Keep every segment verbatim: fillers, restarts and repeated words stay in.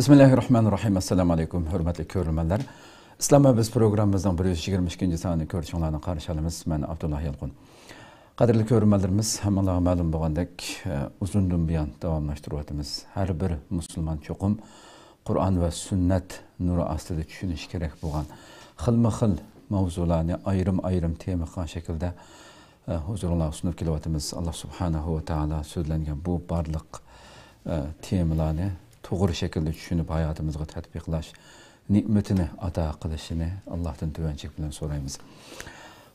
بىسمىللاھىررەھمانىررەھىم. ئەسسالامۇئەلەيكۇم، ھۆرمەتلىك كۆرۈرمەنلەر. ئىسلام ۋە بىز پروگراممىمىزنىڭ بىر يۈز يىگىرمە ئىككىنچى سانىنى كۆرۈشۈڭلارنى قارشى ئالىمىز. مەن ئابدۇللا يالقۇن. قەدىرلىك كۆرۈرمەنلىرىمىز، ھەممىڭلارغا مەلۇم بولغاندەك، ئۇزۇندىن بۇيان داۋاملاشتۇرۇۋاتىمىز. ھەر بىر مۇسۇلمان چوقۇم قۇرئان ۋە سۈننەت نۇرى ئاستىدا چۈشىنىشى كېرەك بولغان خىلمۇ خىل ماۋزۇلارنى ئايرىم-ئايرىم تېما قىلغان شەكىلدە، ئە، ھۇزۇرۇڭلارغا سۇنۇپ كېلىۋاتىمىز. ئاللا سۇبھانەھۇ ۋە تائالا سۆزلەنگەن بۇ بارلىق، ئە، تېمىلارنى توغرا شەكىلدە چۈشىنىپ، ھاياتىمىزغا تەتبىقلاش نېمىتىنى ئاتا قىلىشىنى ئاللاھتىن تۆۋەن چەك بىلەن سورايمىز.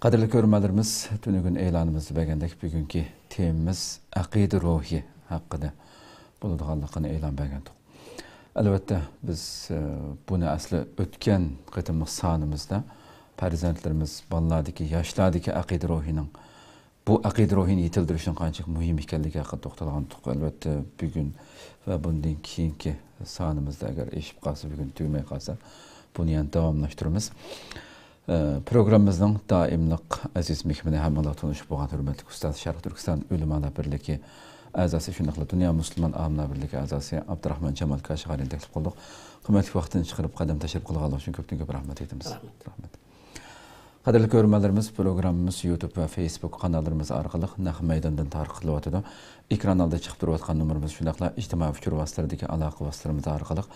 قەدىرلىك كۆرۈرمەنلىرىمىز، تۈنۈگۈن ئېلانىمىزدا بەرگەندەك، بۈگۈنكى تېمىمىز ئەقىدە روھى ھەققىدە بولىدىغانلىقىنى ئېلان بەرگەنتۇق. ئەلۋەتتە، بىز، ئە، بۇنى ئەسلى ئۆتكەن قېتىملىق سانىمىزدا پەرزەنتلىرىمىز، بالىلاردىكى، ياشلاردىكى ئەقىدە روھىنىڭ، بۇ ئەقىدە روھىنى يېتىلدۈرۈشنىڭ قانچىلىك مۇھىم ئىكەنلىكى ھەققىدە توختالغانتۇق. ئەلۋەتتە، بۈگۈن ۋە بۇندىن كېيىنكى سانىمىزدا ئەگەر ئېشىپ قالسا، بۈگۈن تۈگىمەي قالسا، بۇنى يەنە داۋاملاشتۇرىمىز. ئە، پروگراممىمىزنىڭ دائىملىق ئەزىز مېھمىنى، ھەممىڭلار تونۇشۇپ بولغان ھۆرمەتلىك ئۇستاز، شەرقىي تۈركىستان ئۆلىمالار بىرلىكى ئەزاسى، شۇنداقلا دۇنيا مۇسۇلمان ئالىملار بىرلىكى ئەزاسى ئابدۇراخمان جامال كاشغەرىنى تەكلىپ قىلدۇق. قىممەتلىك ۋاقتىنى چىقىرىپ، قەدەم تەشرىپ قىلغانلىقى ئۈچۈن كۆپتىن كۆپ رەھمەت ئېيتىمىز. رەھمەت. رەھمەت. قەدىرلىك كۆرۈرمەنلىرىمىز، پروگراممىمىز يۇتۇب ۋە فېيسبۇك قاناللىرىمىز ئارقىلىق نەق مەيداندىن تارقىتىلىۋاتىدۇ. ئېكران ئالدىدا چىقىپ تۇرۇۋاتقان نومۇرىمىز، شۇنداقلا ئىجتىمائىي ئۇچۇر ۋاسىتىلىرىدىكى ئالاقە ۋاسىتىلىرىمىز ئارقىلىق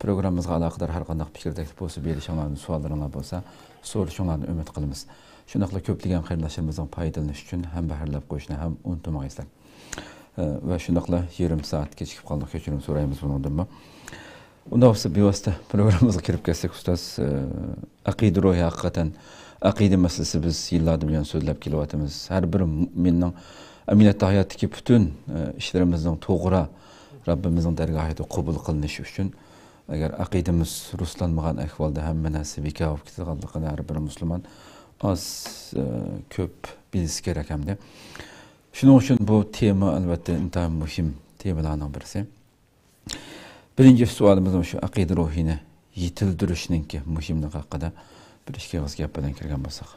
پروگراممىمىزغا ئالاقىدار ھەر قانداق پىكىر، تەكلىپ بولسا، بېرىشىڭلارنى، سوئاللىرىڭلار بولسا، سورىشىڭلارنى ئۈمىد قىلىمىز. شۇنداقلا كۆپلىگەن قېرىنداشلىرىمىزنىڭ پايدىلىنىشى ئۈچۈن ھەمبەھىرلەپ قويۇشنى ھەم ئۇنتۇمايسىلەر. ئە، ۋە شۇنداقلا يېرىم سائەت كېچىكىپ قالدۇق، كەچۈرۈم سورايمىز بۇنىڭدىنمۇ. ئۇنداق بولسا، بىۋاسىتە پروگراممىمىزغا كىرىپ كەتسەك، ئۇستاز، ئە، ئەقىدە روھى ھەقىقەتەن، ئەقىدە مەسىلىسى بىز يىللاردىن بۇيان سۆزلەپ كېلىۋاتىمىز. ھەر بىر مۇئمىننىڭ ئەمەلىيەتتە ھاياتتىكى پۈتۈن، ئە، ئىشلىرىمىزنىڭ توغرا رەببىمىزنىڭ دەرگاھىدا قوبۇل قىلىنىشى ئۈچۈن، ئەگەر ئەقىدىمىز رۇسلانمىغان ئەھۋالدا ھەممە نەرسە بىكار بولۇپ كېتىدىغانلىقىنى ھەر بىر مۇسۇلمان ئاز، ئە، كۆپ بىلىسى كېرەك ئەمدى. شۇنىڭ ئۈچۈن بۇ تېما، ئەلۋەتتە، ئىنتايىن مۇھىم تېمىلارنىڭ بىرسى. بىرىنچى سوئالىمىز مۇشۇ ئەقىدە روھىنى يېتىلدۈرۈشنىڭكى مۇھىملىقى ھەققىدە بىر ئىككى ئېغىز گەپ بىلەن كىرگەن بولساق.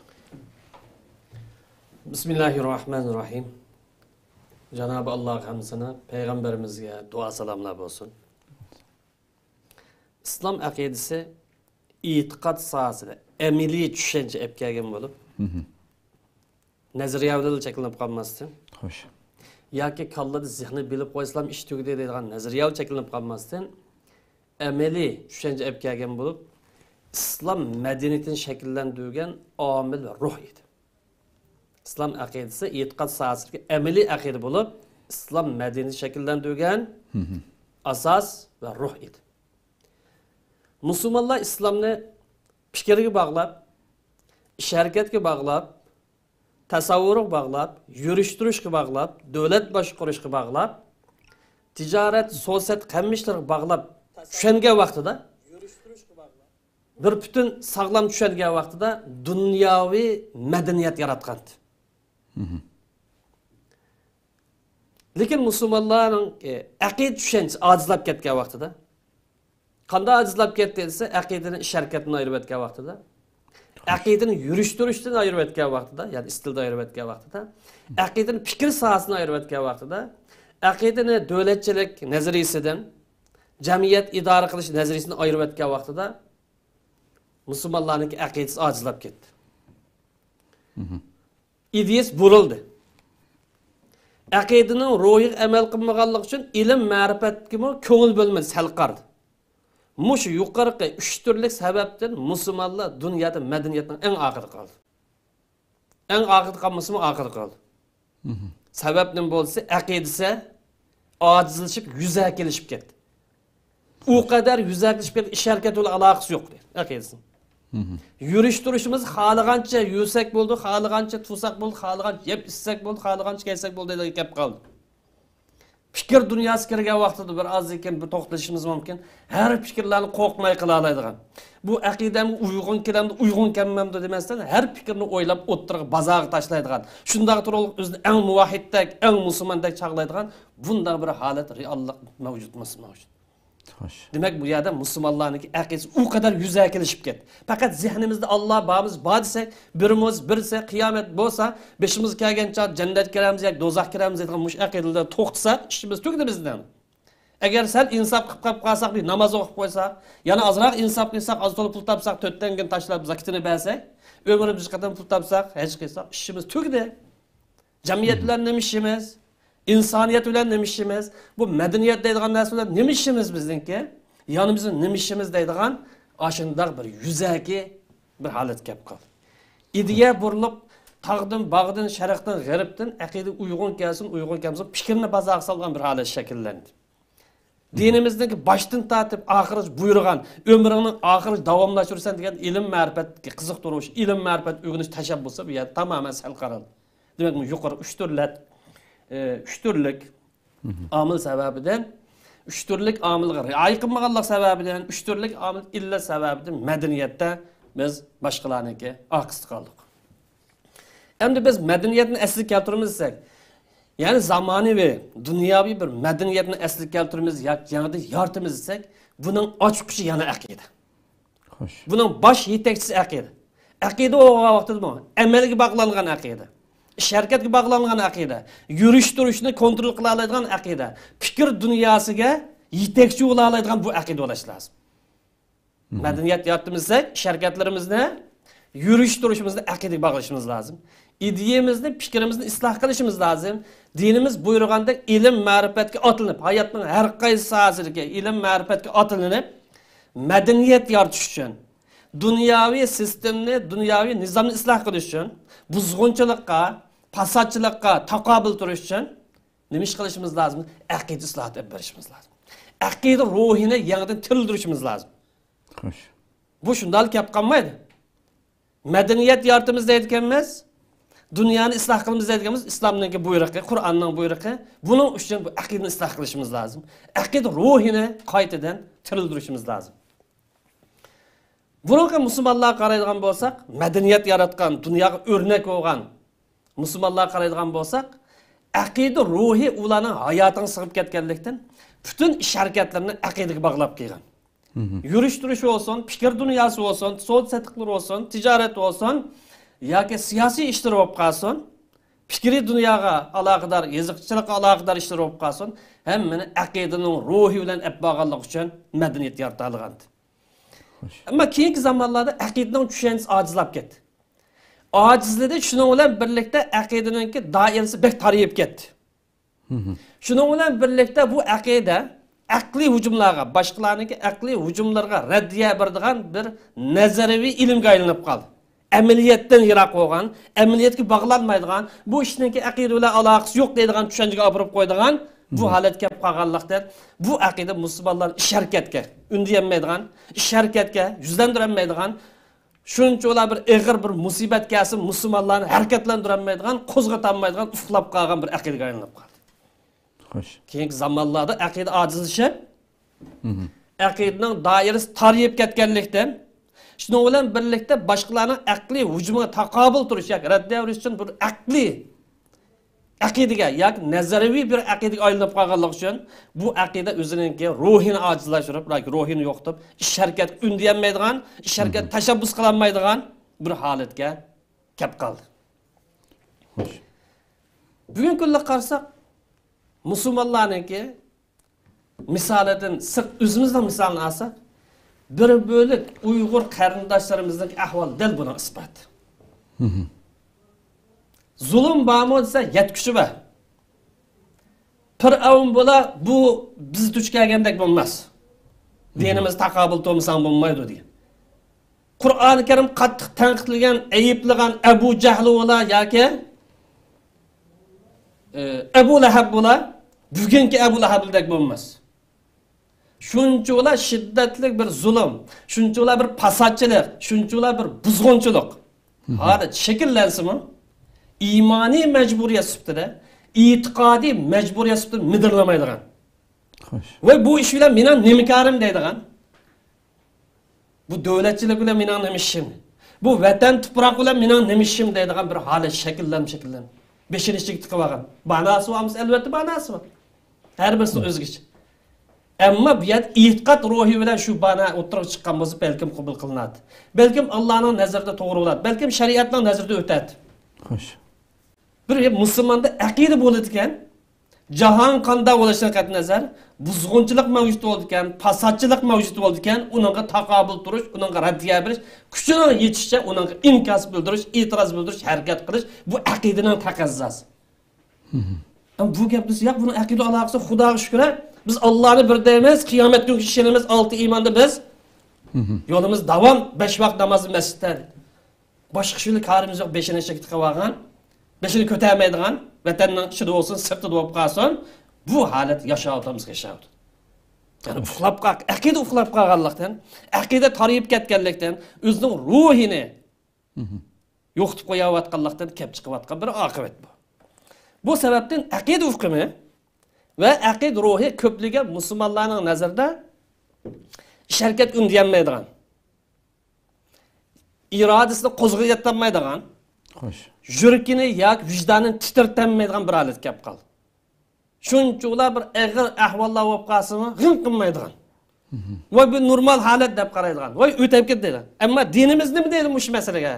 بىسمىللاھىررەھمانىررەھىم. جانابى ئاللاغا ھەمدۇ سانا، پەيغەمبىرىمىزگە دۇئا سالاملار بولسۇن. ئىسلام ئەقىدىسى ئېتىقاد ساھەسىدە ئەمەلىي چۈشەنچە ئېلىپ كەلگەن بولۇپ، مھم. نەزەرىيە بىلەن چەكلىنىپ قالماستىن، خوش. ياكى كاللىدا زېھنى بىلىپ قويسىلام ئىش تۈگىدى دەيدىغان نەزەرىيە بىلەن چەكلىنىپ قالماستىن، ئەمەلىي چۈشەنچە ئېلىپ كەلگەن بولۇپ، ئىسلام مەدەنىيىتىنى شەكىللەندۈرگەن ئامىل ۋە روھ ئىدى. ئىسلام ئەقىدىسى ئېتىقاد ساھەسىدىكى ئەمەلىي ئەقىدە بولۇپ، ئىسلام مەدەنىيىتىنى شەكىللەندۈرگەن مھم. ئاساس ۋە روھ ئىدى. مۇسۇلمانلار ئىسلامنى پىكىرگە باغلاپ، ئىش ھەرىكەتكە باغلاپ، تەسەۋۋۇرغا باغلاپ، يۈرۈشتۈرۈشكە باغلاپ، دۆلەت باشقۇرۇشقا باغلاپ، تىجارەت، سوسەت، ھەممە ئىشلارغا باغلاپ چۈشەنگەن ۋاقتىدا، بىر پۈتۈن ساغلام چۈشەنگەن ۋاقتىدا دۇنياۋى مەدەنىيەت ياراتقانىدى. مھم. لېكىن مۇسۇلمانلارنىڭ، ئە، ئەقىدە چۈشەنچىسى ئاجىزلاپ كەتكەن ۋاقتىدا، قانداق ئاجىزلاپ كەتتى دېسە، ئەقىدىنى ئىش ھەرىكەتتىن ئايرىۋەتكەن ۋاقتىدا، ئەقىدىنى يۈرۈشتۈرۈشتىن ئايرىۋەتكەن ۋاقتىدا، يەنى ئىستىلدىن ئايرىۋەتكەن ۋاقتىدا، ئەقىدىنى پىكىر ساھەسىدىن ئايرىۋەتكەن ۋاقتىدا، ئەقىدىنى دۆلەتچىلىك نەزەرىيىسىدىن، جەمئىيەت ئىدارە قىلىش نەزەرىيىسىدىن ئايرىۋەتكەن ۋاقتىدا مۇسۇلمانلارنىڭكى ئەقىدىسى ئاجىزلاپ كەتتى. مھم. ئىدىيىسى بۇرۇلدى. ئەقىدىنىڭ روھىغا ئەمەل قىلمىغانلىقى ئۈچۈن ئىلىم، مەرىپەتكىمۇ كۆڭۈل بۆلمىدى، سەل قارىدى. مۇشۇ يۇقىرىقى ئۈچ تۈرلۈك سەۋەبتىن مۇسۇلمانلار دۇنيادا مەدەنىيەتنىڭ ئەڭ ئاخىرىدا قالدى. ئەڭ ئاخىرىدا قالمىسىمۇ، ئاخىرىدا قالدى. مھم. سەۋەب نېمە بولسا، ئەقىدىسى ئاجىزلىشىپ، يۈزەكىلىشىپ كەتتى. ئۇ قەدەر يۈزەكلىشىپ كەتتى، ئىش ھەرىكەت بىلەن ئالاقىسى يوق، ئەقىدىسىنىڭ. مھم. يۈرۈشتۈرۈشىمىز خالىغانچە يۈرسەك بولدى، خالىغانچە تۇرساق بولدى، خالىغانچە يەپ ئىچسەك بولدى، خالىغانچە كەلسەك بولدى دېگەن گەپ قالدى. پىكىر دۇنياسى كىرگەن ۋاقتىدا بىر ئازدىن كېيىن بىر توختىلىشىمىز مۇمكىن. ھەر پىكىرلەرنى قورقماي قىلالايدىغان، بۇ ئەقىدەمگە ئۇيغۇن كېلەمدۇ، ئۇيغۇن كەلمەمدۇ دېمەستىن، ھەر پىكىرنى ئويلاپ ئوتتۇرىغا، بازارغا تاشلايدىغان، شۇنداق تۇرۇپ ئۆزىنى ئەڭ مۇۋەھھىدتەك، ئەڭ مۇسۇلماندەك چاغلايدىغان بۇنداق بىر ھالەت، رېئاللىق مەۋجۇت، مۇسۇلمان ئۈچۈن. خوش. دېمەك، بۇ يەردە مۇسۇلمانلارنىڭكى ئەقىدىسى ئۇ قەدەر يۈزەكىلىشىپ كەتتى. پەقەت زېھنىمىزدە ئاللا بارمىز، بار دېسەك، بىرىمىز بىرسە، قىيامەت بولسا، بېشىمىزغا كەلگەن چاغ جەننەتكە كىرەمىز ياكى دوزاخقا كىرەمىز دەيدىغان مۇشۇ ئەقىدىلەردە توختىساق، ئىشىمىز تۈگىدى بىزنىڭ. ئەگەر سەل ئىنساپ قىلىپ قېلىپ قالساق، بىر ناماز ئوقۇپ قويساق، يەنە ئازراق ئىنساپ قىلساق، ئاز تولا پۇل تاپساق، تۆت تەڭگىنى تاشلاپ زاكىتىنى بەرسەك، ئۆمرىمىزدە ئىككى قېتىم پۇل تاپساق، ھەج قىلساق، ئىشىمىز تۈگىدى. جەمئىيەت بىلەن نېمە ئىشىمىز؟ ئىنسانىيەت بىلەن نېمە ئىشىمىز؟ بۇ مەدەنىيەت دەيدىغان نەرسە بىلەن نېمە ئىشىمىز بىزنىڭكى؟ يەنى بىزنىڭ نېمە ئىشىمىز دەيدىغان ئاشۇنداق بىر يۈزەكى بىر ھالەتكە كەپ قالدى. ئىدىيە بۇرۇلۇپ، تاغدىن، باغدىن، شەرقتىن، غەربتىن ئەقىدە ئۇيغۇن كەلسۇن، ئۇيغۇن كەلمىسۇن، پىكىرنى بازارغا سالغان بىر ھالەت شەكىللەندى. دىنىمىزنىڭكى باشتىن تارتىپ ئاخىرغىچە بۇيرۇغان، ئۆمرۈڭنىڭ ئاخىرىغىچە داۋاملاشتۇرىسەن دېگەن ئىلىم مەرىپەتكە قىزىقتۇرۇش، ئىلىم مەرىپەت ئۆگىنىش تەشەببۇسى بۇ يەردە تامامەن سەل قارالدى. دېمەك، بۇ يۇقىرى ئۈچ تۈرلەت، ئە، ئۈچ تۈرلۈك ئامىل سەۋەبىدىن، ئۈچ تۈرلۈك ئامىلغا رىئايە قىلمىغانلىق سەۋەبىدىن، ئۈچ تۈرلۈك ئامىل ئىللەت سەۋەبىدىن مەدەنىيەتتە بىز باشقىلارنىڭكى ئارقىسىدا قالدۇق. ئەمدى بىز مەدەنىيەتنى ئەسلىگە كەلتۈرىمىز دېسەك، يەنى زامانىۋى، دۇنياۋى بىر مەدەنىيەتنى ئەسلىگە كەلتۈرىمىز ياكى يېڭىدىن يارىتىمىز دېسەك، بۇنىڭ ئاچقۇچى يەنە ئەقىدە. خوش. بۇنىڭ باش يېتەكچىسى ئەقىدە. ئەقىدە بولغان ۋاقتىدىمۇ ئەمەلگە باغلانغان ئەقىدە. ئىش ھەرىكەتكە باغلانغان ئەقىدە. يۈرۈش تۇرۇشنى كونترول قىلالايدىغان ئەقىدە. پىكىر دۇنياسىغا يېتەكچى بولالايدىغان بۇ ئەقىدە بولۇش لازىم. مەدەنىيەت يارىتىمىز دېسەك، ئىش ھەرىكەتلىرىمىزنى، يۈرۈش تۇرۇشىمىزنى ئەقىدىگە باغلىشىمىز لازىم. ئىدىيىمىزنى، پىكرىمىزنى ئىسلاھ قىلىشىمىز لازىم. دىنىمىز بۇيرۇغاندەك ئىلىم مەرىپەتكە ئاتلىنىپ، ھاياتنىڭ ھەر قايسى ساھەسىدىكى ئىلىم مەرىپەتكە ئاتلىنىپ، مەدەنىيەت يارىتىش ئۈچۈن، دۇنياۋى سىستېمىنى، دۇنياۋى نىزامنى ئىسلاھ قىلىش ئۈچۈن، بۇزغۇنچىلىققا، پاساتچىلىققا تاقابىل تۇرۇش ئۈچۈن نېمە ئىش قىلىشىمىز لازىم؟ ئەقىدە ئىسلاھاتى ئېلىپ بېرىشىمىز لازىم. ئەقىدە روھىنى يېڭىدىن تىرىلدۈرۈشىمىز لازىم. خوش. بۇ شۇنداقلا كەپ قالمايدۇ. مەدەنىيەت يارىتىمىز دەيدىكەنمىز، دۇنيانى ئىسلاھ قىلىمىز دەيدىكەنمىز، ئىسلامنىڭكى بۇيرۇقى، قۇرئاننىڭ بۇيرۇقى. بۇنىڭ ئۈچۈن بۇ ئەقىدىنى ئىسلاھ قىلىشىمىز لازىم. ئەقىدە روھىنى قايتىدىن تىرىلدۈرۈشىمىز لازىم. بۇرۇنقى مۇسۇلمانلارغا قارايدىغان بولساق، مەدەنىيەت ياراتقان، دۇنياغا ئۆرنەك بولغان مۇسۇلمانلارغا قارايدىغان بولساق، ئەقىدە روھى ئۇلارنىڭ ھاياتىغا سىغىپ كەتكەنلىكتىن، پۈتۈن ئىش ھەرىكەتلىرىنى ئەقىدىگە باغلاپ قىلغان. يۈرۈش تۇرۇشى بولسۇن، پىكىر دۇنياسى بولسۇن، سودا سېتىقلىرى بولسۇن، تىجارەت بولسۇن ياكى سىياسىي ئىشلىرى بولۇپ قالسۇن، پىكرىي دۇنياغا ئالاقىدار، يېزىقچىلىققا ئالاقىدار ئىشلىرى بولۇپ قالسۇن، ھەممىنى ئەقىدىنىڭ روھى بىلەن ئەپ بارغانلىقى ئۈچۈن مەدەنىيەت يارىتالىغانىدى. خوش. ئەمما كېيىنكى زامانلاردا ئەقىدىنىڭ چۈشەنچىسى ئاجىزلاپ كەتتى. ئاجىزلىدى، شۇنىڭ بىلەن بىرلىكتە ئەقىدىنىڭكى دائىرىسى بەك تارىيىپ كەتتى. شۇنىڭ بىلەن بىرلىكتە بۇ ئەقىدە ئەقلىي ھۇجۇملارغا، باشقىلارنىڭكى ئەقلىي ھۇجۇملىرىغا رەددىيە بېرىدىغان بىر نەزەرىيەۋى ئىلىمگە ئايلىنىپ قالدى. ئەمەلىيەتتىن يىراق بولغان، ئەمەلىيەتكە باغلانمايدىغان، بۇ ئىشنىڭكى ئەقىدە بىلەن ئالاقىسى يوق دەيدىغان چۈشەنچىگە ئاپىرىپ قويىدىغان بۇ ھالەتكە كەپ قالغانلىقتىن، بۇ ئەقىدە مۇسۇلمانلارنى ئىش ھەرىكەتكە ئۈندىيەلمەيدىغان، ئىش ھەرىكەتكە يۈزلەندۈرەلمەيدىغان، شۇنچىۋالا بىر ئېغىر بىر مۇسىبەت كەلسە، مۇسۇلمانلارنى ھەرىكەتلەندۈرەلمەيدىغان، قوزغىتالمايدىغان، ئۇخلاپ قالغان بىر ئەقىدىگە ئايلىنىپ قالدى. خوش. كېيىنكى زامانلاردا ئەقىدە ئاجىزلىشىپ، ئەقىدىنىڭ دائىرىسى تارىيىپ كەتكەنلىكتىن، شۇنىڭ بىلەن بىرلىكتە باشقىلارنىڭ ئەقلىي ھۇجۇمىغا تاقابىل تۇرۇش ياكى رەددىيە بېرىش ئۈچۈن بىر ئەقلىي ئەقىدىگە ياكى نەزەرىيەۋى بىر ئەقىدىگە ئايلىنىپ قالغانلىقى ئۈچۈن، بۇ ئەقىدە ئۆزىنىڭكى روھىنى ئاجىزلاشتۇرۇپ ياكى روھىنى يوقىتىپ، ئىش ھەرىكەتكە ئۈندىيەلمەيدىغان، ئىش ھەرىكەت تەشەببۇس قىلالمايدىغان بىر ھالەتكە كەپ قالدى. خوش. بۈگۈنكى كۈنلۈك قارىساق، مۇسۇلمانلارنىڭكى مىسالىدىن سىرت ئۆزىمىزنىڭ مىسالىنى ئالساق، بىر بۆلەك ئۇيغۇر قېرىنداشلىرىمىزنىڭ ئەھۋالى دەل بۇنىڭ ئىسپاتى. زۇلۇم بارمۇ دېسە، يەتكۈچى بار. پىرئەۋن بولا، بۇ بىز دۇچ كەلگەندەك بولماس. دىنىمىز تاقابىل تۇرمىساڭ بولمايدۇ دېگەن. قۇرئانى كەرىم قاتتىق تەنقىدلىگەن، ئەيىبلىگەن ئەبۇ جەھلى بولا ياكى، ئە، ئەبۇ لەھەب بولا، بۈگۈنكى ئەبۇ لەھەبدەك بولماس. شۇنچىۋالا شىددەتلىك بىر زۇلۇم، شۇنچىۋالا بىر پاساتچىلىق، شۇنچىۋالا بىر بۇزغۇنچىلىق ھالەت شەكىللەنسىمۇ، ئىمانىي مەجبۇرىيەت سۈپىتىدە، ئېتىقادىي مەجبۇرىيەت سۈپىتىدە مىدىرلىمايدىغان. خوش. ۋاي، بۇ ئىش بىلەن مېنىڭ نېمە كارىم دەيدىغان. بۇ دۆلەتچىلىك بىلەن مېنىڭ نېمە ئىشىم؟ بۇ ۋەتەن تۇپراق بىلەن مېنىڭ نېمە ئىشىم دەيدىغان بىر ھالەت شەكىللەنىپ، شەكىللەنىپ. بېشىنى ئىچىگە تىقىپ ئالغان. ماناسى بارمىسا، ئەلۋەتتە ماناسى بار. ھەر بىرسىنىڭ ئۆزگىچە. ئەمما بۇ يەردە ئېتىقاد روھى بىلەن شۇ بانا ئوتتۇرىغا چىققان بولسا، بەلكىم قوبۇل قىلىناتتى. بەلكىم ئاللانىڭ نەزىرىدە توغرا بولاتتى. بەلكىم شەرىئەتنىڭ نەزىرىدە ئۆتەتتى. خوش. بىر مۇسۇلماندا ئەقىدە بولىدىكەن، جاھان قانداق بولۇشىدىن قەتئىينەزەر، بۇزغۇنچىلىق مەۋجۇت بولىدىكەن، پاساتچىلىق مەۋجۇت بولىدىكەن، ئۇنىڭغا تاقابىل تۇرۇش، ئۇنىڭغا رەددىيە بېرىش، كۈچىنىڭ يېتىشىچە ئۇنىڭغا ئىنكاس بىلدۈرۈش، ئېتىراز بىلدۈرۈش، ھەرىكەت قىلىش، بۇ ئەقىدىنىڭ تەقەززاسى. ئەمما بۇ گەپنى ياق، بۇنىڭ ئەقىدە ئالاقىسى، خۇداغا شۈكرە، بىز ئاللانى بىر دەيمىز، قىيامەت كۈنىگە ئىشىنىمىز، ئالتە ئىماندا بىز. يولىمىز داۋام، بەش ۋاق نامازنى مەسچىتتە. باشقا ئىش بىلەن كارىمىز يوق، بېشىنى ئىشىككە تىقىۋالغان، بېشىنى كۆتەرمەيدىغان، ۋەتەننىڭ ئىچىدە بولسۇن، سىرتىدا بولۇپ قالسۇن، بۇ ھالەت ياشاۋاتامىز، ياشاۋاتىدۇ. يەنى ئۇخلاپ قال-، ئەقىدە ئۇخلاپ قالغانلىقتىن، ئەقىدە تارىيىپ كەتكەنلىكتىن، ئۆزىنىڭ روھىنى يوقىتىپ قويۇۋاتقانلىقتىن كەپ چىقىۋاتقان بىر ئاقىۋەت بۇ. بۇ سەۋەبتىن ئەقىدە ئۇقۇمى ۋە ئەقىدە روھى كۆپلىگەن مۇسۇلمانلارنىڭ نەزىرىدە ئىش ھەرىكەت ئۈندىيەلمەيدىغان، ئىرادىسىنى قوزغىتالمايدىغان، خوش. يۈرىكىنى ياكى ۋىجدانىنى تىترىتەلمەيدىغان بىر ھالەتكە كەپ قالدى. شۇنچىۋالا بىر ئېغىر ئەھۋاللار بولۇپ قالسىمۇ، غىڭ قىلمايدىغان. ۋاي، بۇ نورمال ھالەت دەپ قارايدىغان. ۋاي، ئۆتەپ كېتىدۇ دەيدۇ. ئەمما دىنىمىز نېمە دەيدۇ مۇشۇ مەسىلىگە؟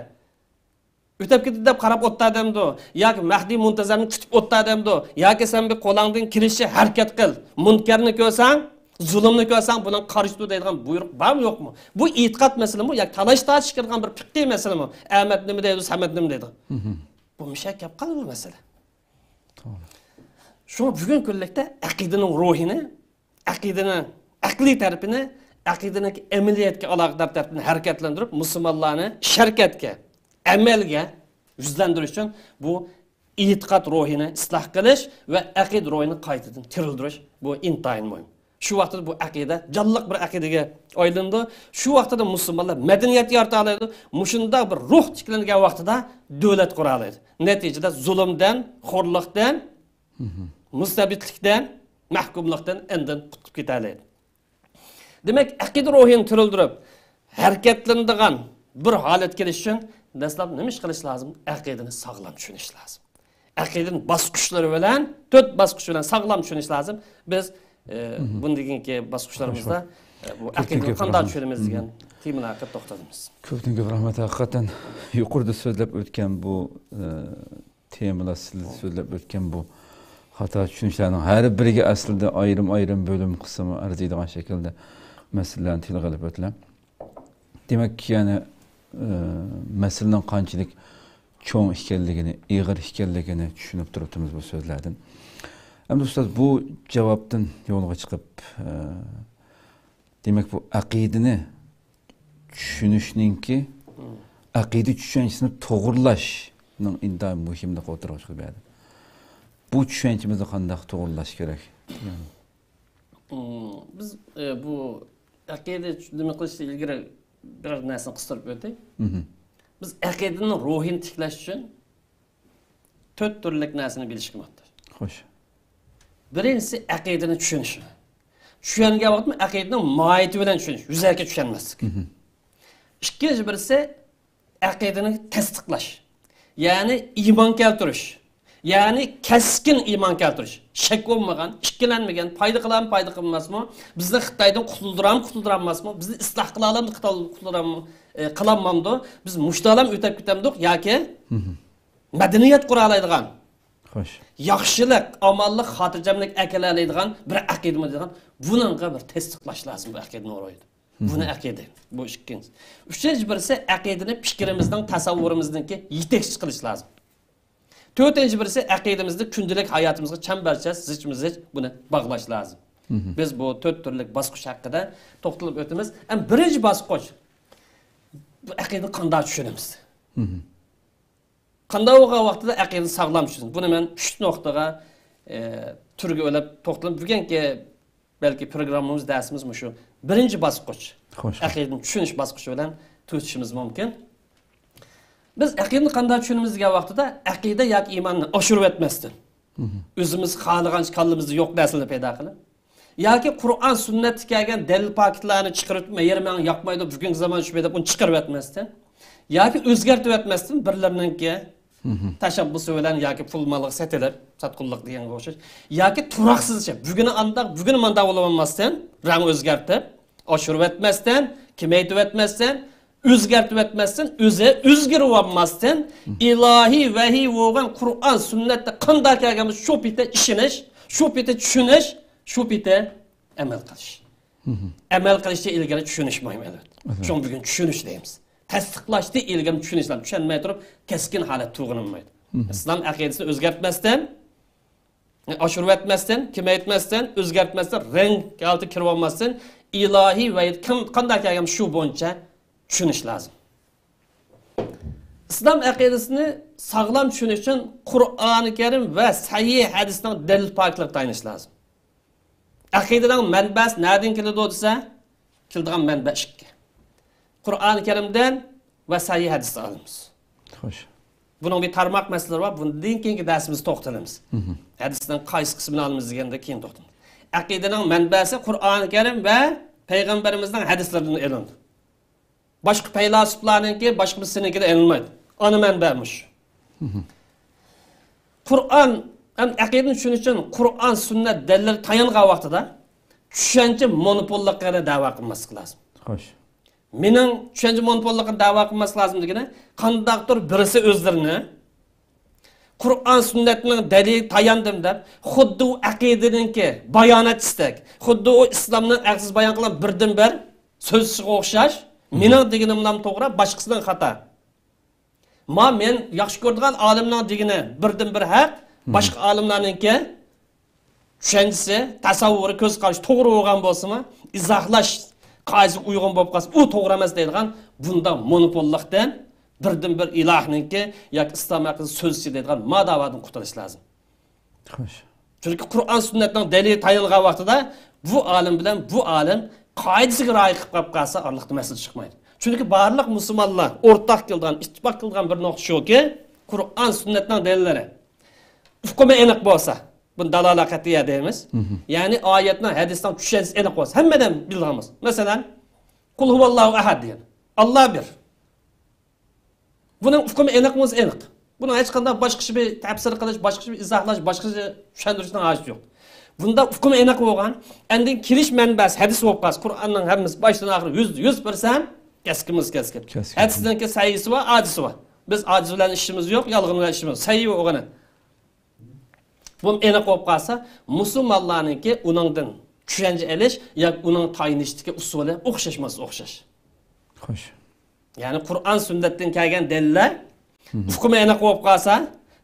ئۆتەپ كېتىدۇ دەپ قاراپ ئولتۇر دەمدۇ؟ ياكى مەھدى مۇنتەزەرنى كۈتۈپ ئولتۇر دەمدۇ؟ ياكى سەن بىر قولۇڭدىن كېلىشىچە ھەرىكەت قىل. مۇنكەرنى كۆرسەڭ، زۇلۇمنى كۆرسەڭ، بۇنىڭغا قارشى تۇر دەيدىغان بۇيرۇق بارمۇ، يوقمۇ؟ بۇ ئېتىقاد مەسىلىمۇ ياكى تالاش تارتىش كىرىدىغان بىر پىققىي مەسىلىمۇ؟ ئەمەت نېمە دەيدۇ، سەمەت نېمە دەيدۇ؟ بۇ مۇشۇ يەرگە كەپ قالدى بۇ مەسىلە. توغرا. شۇڭا بۈگۈنكى كۈنلۈكتە ئەقىدىنىڭ روھىنى، ئەقىدىنىڭ ئەقلىي تەرىپىنى، ئەقىدىنىڭ ئەمەلىيەتكە ئالاقىدار تەرىپىنى ھەرىكەتلەندۈرۈپ، مۇسۇلمانلارنى شەرىئەتكە، ئەمەلگە يۈزلەندۈرۈش ئۈچۈن بۇ ئېتىقاد روھىنى ئىسلاھ قىلىش ۋە ئەقىدە روھىنى قايتىدىن تىرىلدۈرۈش، بۇ ئىنتايىن مۇھىم. شۇ ۋاقىتتا بۇ ئەقىدە جانلىق بىر ئەقىدىگە ئايلىنىدۇ. شۇ ۋاقتىدا مۇسۇلمانلار مەدەنىيەت يارىتالايدۇ. مۇشۇنداق بىر روھ تىكلەنگەن ۋاقتىدا دۆلەت قۇرالايدۇ. نەتىجىدە زۇلۇمدىن، خورلۇقتىن، مۇستەبىتلىكتىن، مەھكۇملۇقتىن ئاندىن قۇتۇلۇپ كېتەلەيدۇ. دېمەك، ئەقىدە روھىنى تىرىلدۈرۈپ، ھەرىكەتلىنىدىغان بىر ھالەتكە كېلىش ئۈچۈن دەسلەپ نېمە ئىش قىلىش لازىم؟ ئەقىدىنى ساغلام چۈشىنىش لازىم. ئەقىدىنى باسقۇچلىرى بىلەن، تۆت باسقۇچ بىلەن ساغلام چۈشىنىش لازىم. بىز، ئە، بۇندىن كېيىنكى باسقۇچلىرىمىزدا، ئە، بۇ ئەقىدىنى قانداق چۈشىنىمىز دېگەن تېمىلار ھەققىدە توختىلىمىز. كۆپتىن كۆپ رەھمەت. ھەقىقەتەن يۇقىرىدا سۆزلەپ ئۆتكەن بۇ، ئە، تېمىلار، سىز سۆزلەپ ئۆتكەن بۇ خاتا چۈشىنىشلەرنىڭ ھەر بىرىگە ئەسلىدە ئايرىم-ئايرىم بۆلۈم قىلسىمۇ ئەرزىيدىغان شەكىلدە مەسىلىلەرنى تىلغا ئېلىپ ئۆتىلە. دېمەك، يەنى، ئە، مەسىلىنىڭ قانچىلىك چوڭ ئىكەنلىكىنى، ئېغىر ئىكەنلىكىنى چۈشىنىپ تۇرۇپتىمىز بۇ سۆزلەردىن. ئەمدى ئۇستاز، بۇ جاۋابتىن يولغا چىقىپ، ئە، دېمەك، بۇ ئەقىدىنى چۈشىنىشنىڭكى، ئەقىدە چۈشەنچىسىنى توغرىلاشنىڭ ئىنتايىن مۇھىملىقى ئوتتۇرىغا چىقىپ بەردى. بۇ چۈشەنچىمىزنى قانداق توغرىلاش كېرەك؟ بىز، ئە، بۇ ئەقىدە نېمە قىلىشتىن ئىلگىرى بىر نەرسىنى قىستۇرۇپ ئۆتەي. بىز ئەقىدىنىڭ روھىنى تىكلەش ئۈچۈن تۆت تۈرلۈك نەرسىنى بىلىشكە موھتاج. خوش. بىرىنچىسى ئەقىدىنى چۈشىنىش. چۈشەنگەن ۋاقىتتا ئەقىدىنىڭ ماھىيىتى بىلەن چۈشىنىش، يۈزەكى چۈشەنمەسلىك. ئىككىنچى بىرسى ئەقىدىنى تەستىقلاش. يەنى ئىمان كەلتۈرۈش. يەنى كەسكىن ئىمان كەلتۈرۈش. شەك بولمىغان، ئىككىلەنمىگەن، پايدا قىلامدۇ، پايدا قىلماسمۇ؟ بىزنى خىتايدىن قۇتۇلدۇرامدۇ، قۇتۇلدۇرالماسمۇ؟ بىزنى ئىسلاھ قىلالامدۇ، قۇتۇل-، قۇتۇلدۇرالمامدۇ؟ بىز مۇشتالام ئۆتەپ كېتەمدۇق ياكى مەدەنىيەت قۇرالايدىغان، خوش. ياخشىلىق، ئامانلىق، خاتىرجەملىك ئەكېلەلەيدىغان بىر ئەقىدىمۇ دەيدىغان، بۇنىڭغا بىر تەستىقلاش لازىم بۇ ئەقىدىنىڭ روھىدا. بۇنى ئەقىدە، بۇ ئىككىنچىسى. ئۈچىنچى بىرسى ئەقىدىنى پىكرىمىزنىڭ، تەسەۋۋۇرىمىزنىڭكى يېتەكچى قىلىش لازىم. تۆتىنچى بىرسى ئەقىدىمىزنى كۈندىلىك ھاياتىمىزغا چەمبەرچاس، زىچمۇ زىچ بۇنى باغلاش لازىم. بىز بۇ تۆت تۈرلۈك باسقۇچ ھەققىدە توختىلىپ ئۆتىمىز. ئەمما بىرىنچى باسقۇچ، بۇ ئەقىدىنى قانداق چۈشىنىمىز؟ قانداق بولغان ۋاقتىدا ئەقىدىنى ساغلام چۈشىنىمىز؟ بۇنى مەن ئۈچ نۇقتىغا، ئە، تۈرگە بۆلۈپ توختىلىپ، بۈگۈنكى بەلكى پروگراممىمىز، دەرسىمىز مۇشۇ بىرىنچى باسقۇچ، خوش. ئەقىدىنى چۈشىنىش باسقۇچى بىلەن تۈگىتىشىمىز مۇمكىن. بىز ئەقىدىنى قانداق چۈشىنىمىز دېگەن ۋاقتىدا، ئەقىدە ياكى ئىماننى ئاشۇرۇۋەتمەستىن، ئۆزىمىز خالىغانچە كاللىمىزدا يوق نەرسىلەرنى پەيدا قىلىپ، ياكى قۇرئان، سۈننەتتە كەلگەن دەلىل پاكىتلارنى چىقىرىپ، مەيەر ماڭا ياقمايدۇ، بۈگۈنكى زامان شۇ دەپ ئۇنى چىقىرىۋەتمەستىن، ياكى ئۆزگەرتىۋەتمەستىن، بىرلىرىنىڭكى تەشەببۇسى بىلەن ياكى پۇل مالغا سېتىلىپ، ساتقۇنلۇق دېگەنگە ئوخشاش. ياكى تۇراقسىزچە، بۈگۈنى ئانداق، بۈگۈنى مانداق بولۇۋالماستىن، رەڭ ئۆزگەرتىپ، ئاشۇرۇۋەتمەستىن، كېمەيتىۋەتمەستىن، ئۆزگەرتىۋەتمەستىن، ئۆزى ئۆزگىرىۋالماستىن، ئىلاھىي ۋەھىي بولغان قۇرئان، سۈننەتتە قانداق كەلگەن بولسا، شۇ پېتى ئىشىنىش، شۇ پېتى چۈشىنىش، شۇ پېتى ئەمەل قىلىش. ئەمەل قىلىشتىن ئىلگىرى چۈشىنىش مۇھىم، ئەلۋەتتە. شۇڭا بۈگۈن چۈشىنىش دەيمىز. تەستىقلاشتىن ئىلگىرى چۈشىنىش لازىم. چۈشەنمەي تۇرۇپ كەسكىن ھالەت تۇرغىلى بولمايدۇ. ئىسلام ئەقىدىسىنى ئۆزگەرتمەستىن، ئاشۇرۇۋەتمەستىن، كېمەيتمەستىن، ئۆزگەرتمەستىن، رەڭ ھالىتىگە كىرىۋالماستىن، ئىلاھىي ۋەھىي كىم قانداق كەلگەن شۇ بويىچە چۈشىنىش لازىم. ئىسلام ئەقىدىسىنى ساغلام چۈشىنىش ئۈچۈن قۇرئانى كەرىم ۋە سەھىھ ھەدىسنىڭ دەلىل پاكىتلىرىغا تايىنىش لازىم. ئەقىدىنىڭ مەنبەسى نەدىن كېلىدۇ دېسە، كېلىدىغان مەنبە ئىككى. قۇرئانى كەرىمدىن ۋە سەھىھ ھەدىستىن ئالىمىز. خوش. بۇنىڭ بىر تارماق مەسىلىلىرى بار. بۇندىن كېيىنكى دەرسىمىزدە توختىلىمىز. ھەدىسنىڭ قايسى قىسمىنى ئالىمىز دېگەندە كېيىن توختىلىمىز. ئەقىدىنىڭ مەنبەسى قۇرئانى كەرىم ۋە پەيغەمبىرىمىزنىڭ ھەدىسلىرىدىن ئېلىندى. باشقا پەيلاسوپلارنىڭكى، باشقا بىرسىنىڭكىدىن ئېلىنمايدۇ. ئانا مەنبە مۇشۇ. قۇرئان، ھەم ئەقىدىنى چۈشىنىش ئۈچۈن قۇرئان، سۈننەت دەلىللىرى تايانغان ۋاقتىدا چۈشەنچە مونوپوللۇقىنى دەۋا قىلماسلىق لازىم. خوش. مېنىڭ چۈشەنچە مونوپوللۇقىنى دەۋا قىلماسلىق لازىم دېگىنى، قانداقتۇر بىرسى ئۆزلىرىنى قۇرئان، سۈننەتنىڭ دەلىلى تاياندىم دەپ، خۇددى ئۇ ئەقىدىنىڭكى باياناتچىسىدەك، خۇددى ئۇ ئىسلامنىڭ ئەقىدىسى بايان قىلغان بىردىنبىر سۆزچىگە ئوخشاش، مېنىڭ دېگىنىملا توغرا، باشقىسىنىڭ خاتا. ما مەن ياخشى كۆرىدىغان ئالىمنىڭ دېگىنى بىردىنبىر ھەق، باشقا ئالىملارنىڭكى چۈشەنچىسى، تەسەۋۋۇرى، كۆز قارىشى توغرا بولغان بولسىمۇ، ئىزاھلاش قائىدىسىگە ئۇيغۇن بولۇپ قالسا، ئۇ توغرا ئەمەس دەيدىغان بۇنداق مونوپوللۇقتىن، بىردىنبىر ئىلاھنىڭكى ياكى ئىسلام ھەققىدە سۆزچى دەيدىغان ما داۋادىن قۇتۇلۇش لازىم. خوش. چۈنكى قۇرئان، سۈننەتنىڭ دەلىلى تايانغان ۋاقتىدا بۇ ئالىم بىلەن بۇ ئالىم قائىدىسىگە رىئايە قىلىپ قېلىپ قالسا، ئارىلىقتا مەسىلە چىقمايدۇ. چۈنكى بارلىق مۇسۇلمانلار ئورتاق كېلىدىغان، ئىتتىپاق قىلىدىغان بىر نۇقتا شۇكى، قۇرئان، سۈننەتنىڭ دەلىللىرى ئۇقۇمى ئېنىق بولسا، بۇنى دالالە قەتئىيە دەيمىز. يەنى ئايەتنىڭ، ھەدىسنىڭ چۈشەنچىسى ئېنىق بولسا، ھەممىدىن بىلىدىغان بولسا. مەسىلەن، قۇل ھۇۋاللاھۇ ئەھەد دېگەن. ئاللا بىر. بۇنىڭ ئۇقۇمى ئېنىقمۇ ئېنىق. بۇنىڭ ھېچقانداق باشقىچە بىر تەپسىر قىلىش، باشقىچە بىر ئىزاھلاش، باشقىچە چۈشەندۈرۈشنىڭ ھاجىتى يوق. بۇندا ئۇقۇمى ئېنىق بولغان، ئاندىن كېلىش مەنبەسى ھەدىس بولۇپ قالسا، قۇرئاننىڭ ھەممىسى باشتىن ئاخىر يۈزدە يۈز پىرسەنت كەسكىنمىز كەسكىن. كەسكىن. ھەدىسنىڭكى سەھىھسى بار، ھادىسى بار. بىز ھادىسە بىلەن ئىشىمىز يوق، يالغان بىلەن ئىشىمىز. سەھىھ بولغىنى. بۇ ئېنىق بولۇپ قالسا، مۇسۇلمانلارنىڭكى ئۇنىڭدىن چۈشەنچە ئېلىش ياكى ئۇنىڭ تايىنىشتىكى ئۇسۇلى ئوخشاشماسا ئوخشاش. خوش. يەنى قۇرئان، سۈننەتتىن كەلگەن دەلىللەر ئۇقۇمى ئېنىق بولۇپ قالسا،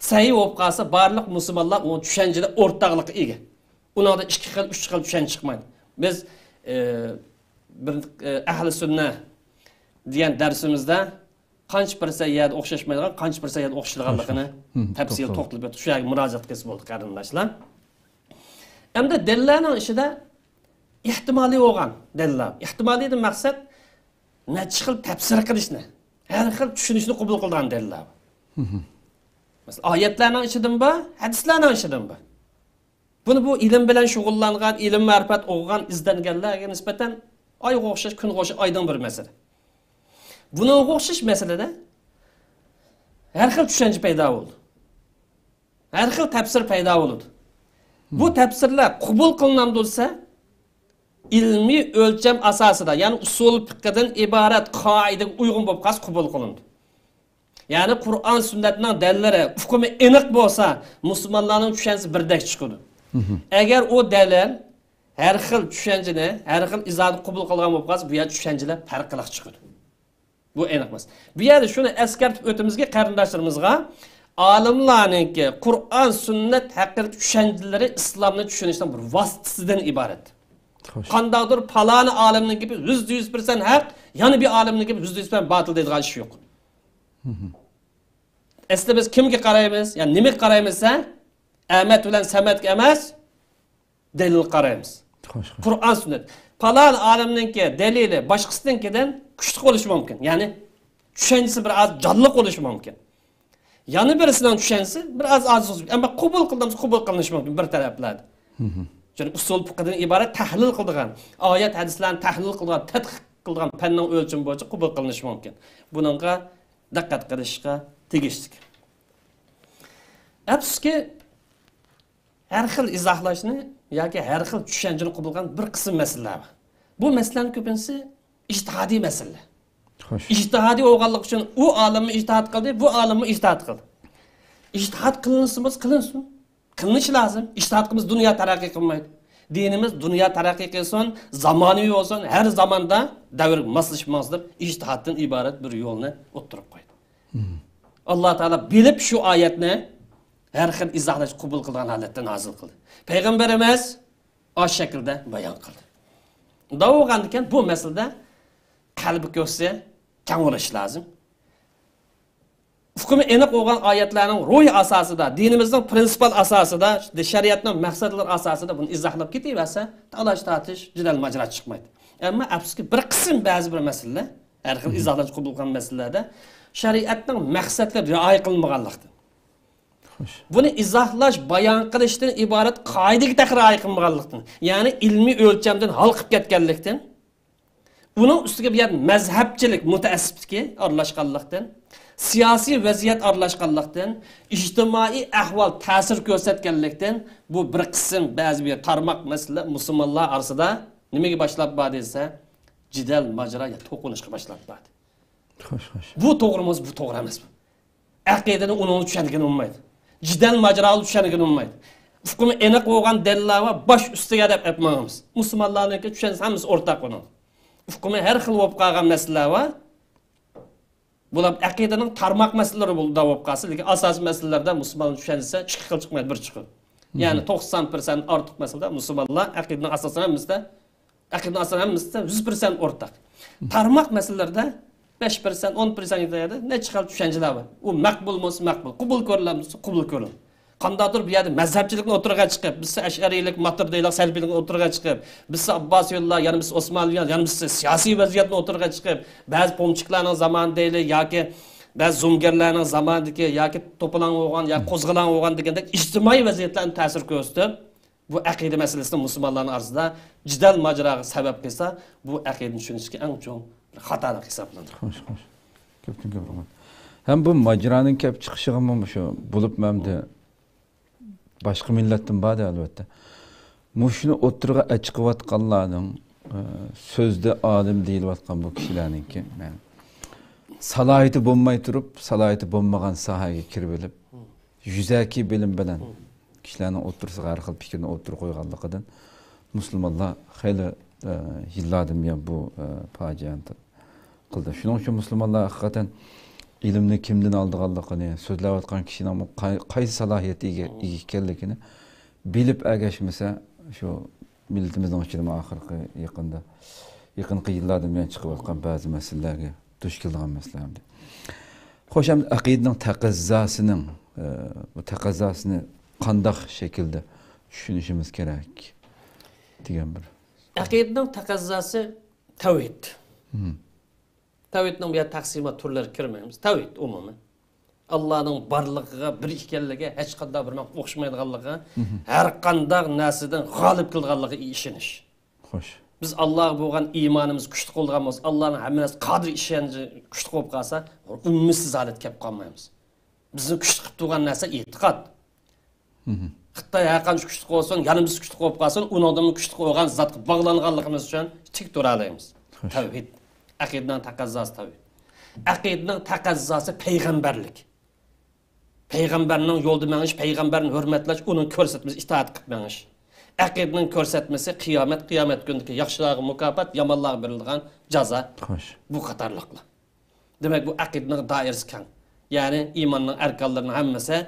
سەھىھ بولۇپ قالسا، بارلىق مۇسۇلمانلار ئۇ چۈشەنچىدە ئورتاقلىققا ئىگە. ئۇنىڭدا ئىككى خىل، ئۈچ خىل چۈشەنچە چىقمايدۇ. بىز، ئى، بىر، ئى، ئەھلى سۈننە دېگەن دەرسىمىزدە قانچە پىرسەنت يەردە ئوخشاشمايدىغان، قانچە پىرسەنت يەردە ئوخشىشىدىغانلىقىنى تەپسىلىي توختىلىپ ئۆتتۇق. شۇ يەرگە مۇراجىئەت قىلسا بولدى، قېرىنداشلار. ئەمدى دەلىللەرنىڭ ئىچىدە ئېھتىمالىي بولغان دەلىللەر. ئېھتىمالىيدىن مەقسەت نەچچە خىل تەپسىر قىلىشنى، ھەر خىل چۈشىنىشنى قوبۇل قىلىدىغان دەلىللەر. مەسىلەن، ئايەتلەرنىڭ ئىچىدىمۇ بار، ھەدىسلەرنىڭ ئىچىدىمۇ بار. بۇنى بۇ ئىلىم بىلەن شۇغۇللانغان، ئىلىم-مەرىپەت ئوقۇغان، ئىزدەنگەنلەرگە نىسبەتەن ئايغا ئوخشاش، كۈنگە ئوخشاش ئايدىڭ بىر مەسىلە. بۇنىڭغا ئوخشاش مەسىلىدە ھەر خىل چۈشەنچە پەيدا بولىدۇ. ھەر خىل تەپسىر پەيدا بولىدۇ. بۇ تەپسىرلەر قوبۇل قىلىنامدۇ دېسە، ئىلمىي ئۆلچەم ئاساسىدا، يەنى ئۇسۇل پىقھىدىن ئىبارەت قائىدىگە ئۇيغۇن بولۇپ قالسا قوبۇل قىلىنىدۇ. يەنى قۇرئان، سۈننەتنىڭ دەلىللىرى، ئۇقۇمى ئېنىق بولسا، مۇسۇلمانلارنىڭ چۈشەنچىسى بىردەك چىقىدۇ. ئەگەر ئۇ دەلىل ھەر خىل چۈشەنچىنى، ھەر خىل ئىزاھنى قوبۇل قىلغان بولۇپ قالسا، بۇ يەر چۈشەنچىلەر پەرقلىق چىقىدۇ. بۇ ئېنىق ئەمەس. بۇ يەردە شۇنى ئەسكەرتىپ ئۆتىمىزكى، قېرىنداشلىرىمىزغا، ئالىملارنىڭكى قۇرئان، سۈننەت ھەققىدىكى چۈشەنچىلىرى ئىسلامنى چۈشىنىشنىڭ بىر ۋاسىتىسىدىن ئىبارەت. خوش. قانداقتۇر پالانى ئالىمنىڭ گېپى يۈزدە يۈز پىرسەنت ھەق، يەنە بىر ئالىمنىڭ گېپى يۈزدە يۈز پىرسەنت باتىل دەيدىغان ئىش يوق. ئەسلى بىز كىمگە قارايمىز؟ يا نېمىگە قارايمىز دېسە، ئەمەت بىلەن سەمەتكە ئەمەس، دەلىلگە قارايمىز. خوش، خوش. قۇرئان، سۈننەت. پالان ئالىمنىڭكى دەلىلى باشقىسىنىڭكىدىن كۈچلۈك بولۇشى مۇمكىن. يەنى چۈشەنچىسى بىر ئاز جانلىق بولۇشى مۇمكىن. يەنە بىرسىنىڭ چۈشەنچىسى بىر ئاز ئاجىز بولۇشى مۇمكىن. ئەمما قوبۇل قىلىنسا قوبۇل قىلىنىشى مۇمكىن بىر تەرەپلەردە. چۈنكى ئۇسۇل پىقھىدىن ئىبارەت تەھلىل قىلىدىغان، ئايەت ھەدىسلەرنى تەھلىل قىلىدىغان، تەتقىق قىلىدىغان پەننىڭ ئۆلچىمى بويىچە قوبۇل قىلىنىشى مۇمكىن. بۇنىڭغا دىققەت قىلىشقا تېگىشلىك. ئەپسۇسكى، ھەر خىل ئىزاھلاشنى ياكى ھەر خىل چۈشەنچىنى قوبۇل قىلغان بىر قىسىم مەسىلىلەر بار. بۇ مەسىلىلەرنىڭ كۆپىنچىسى ئىجتىھادىي مەسىلىلەر. خوش. ئىجتىھادىي بولغانلىقى ئۈچۈن ئۇ ئالىممۇ ئىجتىھاد قىلدى، بۇ ئالىممۇ ئىجتىھاد قىلدى. ئىجتىھاد قىلىنسا بولسا قىلىنسۇن. قىلىنىشى لازىم. ئىجتىھادقا بىز دۇنيا تەرەققىي قىلمايدۇ. دىنىمىز دۇنيا تەرەققىي قىلسۇن، زامانىۋى بولسۇن، ھەر زاماندا دەۋرگە ماسلىشىپ ماڭسۇن دەپ ئىجتىھادتىن ئىبارەت بىر يولنى ئوتتۇرىغا قويدى. ئاللا تائالا بىلىپ شۇ ئايەتنى ھەر خىل ئىزاھلاش قوبۇل قىلىدىغان ھالەتتە نازىل قىلدى. پەيغەمبىرىمىز ئاشۇ شەكىلدە بايان قىلدى. ئۇنداق بولغاندىكىن بۇ مەسىلىدە قەلبى كۆكسى كەڭ بولۇشى لازىم. ئۇقۇمى ئېنىق بولغان ئايەتلەرنىڭ روھى ئاساسىدا، دىنىمىزنىڭ پرىنسىپال ئاساسىدا، شەرىئەتنىڭ مەقسەتلىرى ئاساسىدا بۇنى ئىزاھلاپ كېتىۋەرسە، تالاش-تارتىش، جېدەل-ماجىرا چىقمايدۇ. ئەمما ئەپسۇسكى، بىر قىسىم بەزى بىر مەسىلىلەر، ھەر خىل ئىزاھلاش قوبۇل قىلغان مەسىلىلەردە شەرىئەتنىڭ مەقسەتلىرى رىئايە قىلىنمىغانلىقتىن، بۇنى ئىزاھلاش، بايان قىلىشتىن ئىبارەت قائىدىگە تېخى رىئايە قىلمىغانلىقتىن، يەنى ئىلمىي ئۆلچەمدىن ھالقىپ كەتكەنلىكتىن، ئۇنىڭ ئۈستىگە بۇ يەردە مەزھەپچىلىك، مۇتەئەسسىپلىكى ئارىلاشقانلىقتىن، سىياسىي ۋەزىيەت ئارىلاشقانلىقتىن، ئىجتىمائىي ئەھۋال تەسىر كۆرسەتكەنلىكتىن، بۇ بىر قىسىم بەزى بىر تارماق مەسىلىلەر مۇسۇلمانلار ئارىسىدا نېمىگە باشلاپ باردى دېسە، جېدەل، ماجىرا يا توقۇنۇشقا باشلاپ باردى. خوش، خوش. بۇ توغرىمۇ، بۇ توغرا ئەمەس بۇ. ئەقىدىنى ئۇنىڭ چۈشەنگىلى بولمايدۇ. جېدەل ماجىرالار چۈشەنگىلى بولمايدۇ. ئۇقۇمى ئېنىق بولغان دەلىللەر بار، باش ئۈستىگە دەپ ئېلىپ ماڭىمىز. مۇسۇلمانلارنىڭكى چۈشەنچىسى ھەممىسى ئورتاق ئۇنىڭ. ئۇقۇمى ھەر خىل بولۇپ قالغان مەسىلىلەر بار. بۇلار ئەقىدىنىڭ تارماق مەسىلىلىرى بولۇپ قالسا، لېكىن ئاساسىي مەسىلىلەردە مۇسۇلماننىڭ چۈشەنچىسى ئىككى خىل چىقمايدۇ، بىر چىقىدۇ. يەنى توقسان پىرسەنت ئارتۇق مەسىلىدە مۇسۇلمانلار ئەقىدىنىڭ ئاساسىي ھەممىسىدە ئەقىدىنىڭ ئاساسى ھەممىسىدە يۈز پىرسەنت ئورتاق. تارماق مەسىلىلەردە بەش پىرسەنت، ئون پىرسەنت يېتىدۇ، نەچچە خىل چۈشەنچىلەر بار. ئۇ مەقبۇل بولسا مەقبۇل، قوبۇل كۆرۈلەمدۇ دېسە قوبۇل كۆرۈلىدۇ. قانداقتۇر بۇ يەردە مەزھەپچىلىكنى ئوتتۇرىغا چىقىپ، بىزسە ئەشئەرىيلىك، ماتۇرىدىيلىق، سەلىپىيلىكنى ئوتتۇرىغا چىقىپ، بىزسە ئابباسىيلار، يەنە بىزسە ئوسمانلىيلار، يەنە بىزسە سىياسىي ۋەزىيەتنى ئوتتۇرىغا چىقىپ، بەزى پومچىكلارنىڭ زامانى دەيلى ياكى بەزى زومىگەرلەرنىڭ زامانىدىكى ياكى توپىلاڭ بولغان ياكى قوزغىلاڭ بولغان دېگەندەك ئىجتىمائىي ۋەزىيەتلەرنى تەسىر كۆرسىتىپ، بۇ ئەقىدە مەسىلىسىدە مۇسۇلمانلارنىڭ ئارىسىدا جېدەل ماجىراغا سەۋەب قىلسا، بۇ ئەقىدىنى چۈشىنىشتىكى ئەڭ چوڭ بىر خاتالىق ھېسابلىنىدۇ. خوش، خوش. كۆپتىن كۆپ رەھمەت. ھەم بۇ ماجىرانىڭ كەپ چىقىشىغىمۇ مۇشۇ بولۇپمۇ ئەمدى باشقا مىللەتتىن بار-دە، ئەلۋەتتە. مۇشۇنى ئوتتۇرىغا ئەچىقىۋاتقانلارنىڭ، ئە، سۆزدە ئالىم دېيىلىۋاتقان بۇ كىشىلەرنىڭكى، مەن سالاھىيىتى بولماي تۇرۇپ، سالاھىيىتى بولمىغان ساھەگە كىرىۋېلىپ، يۈزەكى بىلىم بىلەن كىشىلەرنىڭ ئوتتۇرىسىغا ھەر خىل پىكىرنى ئوتتۇرىغا قويغانلىقىدىن مۇسۇلمانلار خېلى، ئە، يىللاردىن بۇيان بۇ، ئە، پاجىئەنى قىلدى. شۇنىڭ ئۈچۈن مۇسۇلمانلار ھەقىقەتەن ئىلىمنى كىمدىن ئالىدىغانلىقىنى، سۆزلەۋاتقان كىشىنىڭ قاي-، قايسى سالاھىيەتكە ئىگە، ئىگە ئىكەنلىكىنى بىلىپ ئەگەشمىسە، شۇ مىللىتىمىزنىڭ ئىچىدىمۇ ئاخىرقى يېقىندا، يېقىنقى يىللاردىن بۇيان چىقىۋاتقان بەزى مەسىلىلەرگە دۇچ كېلىدىغان مەسىلە ئەمدى. خوش، ئەمدى ئەقىدىنىڭ تەقەززاسىنىڭ، ئە، بۇ تەقەززاسىنى قانداق شەكىلدە چۈشىنىشىمىز كېرەك دېگەن بىر. ئەقىدىنىڭ تەقەززاسى تەۋھىد. تەۋھىدنىڭ بۇ يەردە تەقسىمات تۈرلىرىگە كىرمەيمىز. تەۋھىد ئومۇمىي. ئاللانىڭ بارلىقىغا، بىر ئىكەنلىكىگە، ھېچقانداق بىر مەخلۇق ئوخشىمايدىغانلىقىغا، ھەر قانداق نەرسىدىن غالىب كېلىدىغانلىقىغا ئىشىنىش. خوش. بىز ئاللاغا بولغان ئىمانىمىز كۈچلۈك بولىدىغان بولسا، ئاللانىڭ ھەممە نەرسە قادىر ئىشەنچى كۈچلۈك بولۇپ قالسا، ئۈمىدسىز ھالەتكە كېلىپ قالمايمىز. بىزنى كۈچلۈك قىلىپ تۇرغان نەرسە ئېتىقاد. خىتاي ھەر قانچە كۈچلۈك بولسۇن، يەنە بىز كۈچلۈك بولۇپ قالسۇن، ئۇنىڭدىنمۇ كۈچلۈك بولغان زاتقا باغلانغانلىقىمىز ئۈچۈن تىك تۇرالايمىز. خوش. تەۋھىد. ئەقىدىنىڭ تەقەززاسى تەۋھىد. ئەقىدىنىڭ تەقەززاسى پەيغەمبەرلىك. پەيغەمبەرنىڭ يولىدا مېڭىش، پەيغەمبەرنى ھۆرمەتلەش، ئۇنىڭ كۆرسەتمىسىگە ئىتائەت قىلىپ مېڭىش. ئەقىدىنىڭ كۆرسەتمىسى قىيامەت، قىيامەت كۈنىدىكى ياخشىلارغا مۇكاپات، يامانلارغا بېرىلىدىغان جازا. خوش. بۇ قاتارلىقلار. دېمەك، بۇ ئەقىدىنىڭ دائىرىسى كەڭ. يەنى ئىماننىڭ ئەركانلىرىنىڭ ھەممىسى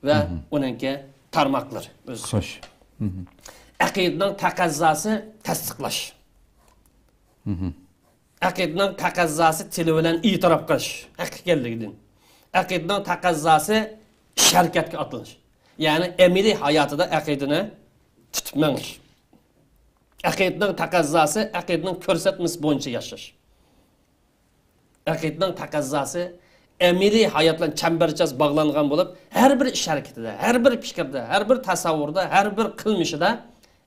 ۋە ئۇنىڭكى تارماقلىرى ئۆزى. خوش. ئەقىدىنىڭ تەقەززاسى تەستىقلاش. ئەقىدىنىڭ تەقەززاسى تىلى بىلەن ئېتىراپ قىلىش، ھەق ئىكەنلىكىدىن. ئەقىدىنىڭ تەقەززاسى ئىش ھەرىكەتكە ئاتلىنىش. يەنى ئەمەلىي ھاياتىدا ئەقىدىنى تۇتۇپ مېڭىش. ئەقىدىنىڭ تەقەززاسى ئەقىدىنىڭ كۆرسەتمىسى بويىچە ياشاش. ئەقىدىنىڭ تەقەززاسى ئەمەلىي ھايات بىلەن چەمبەرچاس باغلانغان بولۇپ، ھەر بىر ئىش ھەرىكىتىدە، ھەر بىر پىكىردە، ھەر بىر تەسەۋۋۇردا، ھەر بىر قىلمىشىدا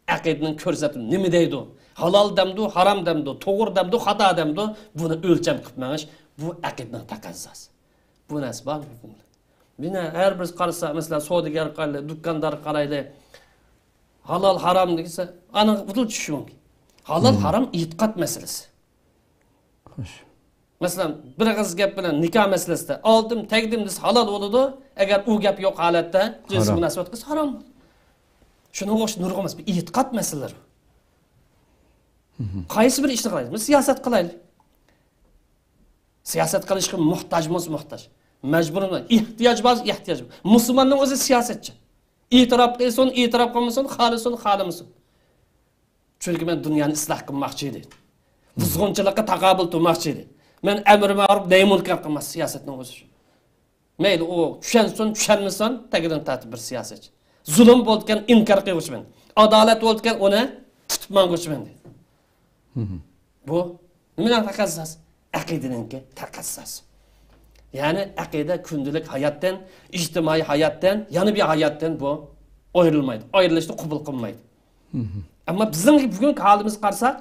ئەقىدىنىڭ كۆرسەتمە نېمە دەيدۇ؟ ھالال دەمدۇ، ھارام دەمدۇ، توغرا دەمدۇ، خاتا دەمدۇ؟ بۇنى ئۆلچەم قىلىپ مېڭىش، بۇ ئەقىدىنىڭ تەقەززاسى. بۇ نەرسە بار. مانا ھەر بىرسى قارىسا، مەسىلەن، سودىگەرگە قارايلى، دۇكاندارغا قارايلى. ھالال، ھارام دېسە، ئانىڭغا ئۇدۇل چۈشۈشى مۇمكىن. ھالال، ھارام ئېتىقاد مەسىلىسى. خوش. مەسىلەن، بىر ئېغىز گەپ بىلەن نىكاھ مەسىلىسىدە ئالدىم، تەگدىم دېسە ھالال بولىدۇ، ئەگەر ئۇ گەپ يوق ھالەتتە جىنسىي مۇناسىۋەت قىلسا ھارام بولىدۇ. شۇنىڭغا ئوخشاش نۇرغۇن مەسىلە، ئېتىقاد مەسىلىلىرى. قايسى بىر ئىشنى قىلايلى؟ بىز سىياسەت قىلايلى. سىياسەت قىلىشقا موھتاجمىز، موھتاج. مەجبۇرمۇ؟ ئېھتىياج بار، ئېھتىياج بار. مۇسۇلماننىڭ ئۆزى سىياسەتچى. ئېتىراپ قىلسۇن، ئېتىراپ قىلمىسۇن، خالىسۇن، خالىمىسۇن. چۈنكى مەن دۇنيانى ئىسلاھ قىلماقچى ئىدى. بۇزغۇنچىلىققا تاقابىل تۇرماقچى ئىدى. مەن ئەمرى مەرۇپ نەھيى مۇنكەر قىلماس، سىياسەتنىڭ ئۆزى شۇ. مەيلى ئۇ چۈشەنسۇن، چۈشەنمىسۇن، تەگدىن تارتىپ بىر سىياسەتچى. زۇلۇم بولىدىكەن ئىنكار قىلغۇچىمەن. ئادالەت بولىدىكەن ئۇنى تۇتۇپ ماڭغۇچىمەن دېدى. بۇ نېمىنىڭ تەقەززاسى؟ ئەقىدىنىڭكى تەقەززاسى. يەنى ئەقىدە كۈندىلىك ھاياتتىن، ئىجتىمائىي ھاياتتىن، يەنە بىر ھاياتتىن بۇ ئايرىلمايدۇ. ئايرىلىشنى قوبۇل قىلمايدۇ. ئەمما بىزنىڭ بۈگۈنكى ھالىمىزغا قارىساق،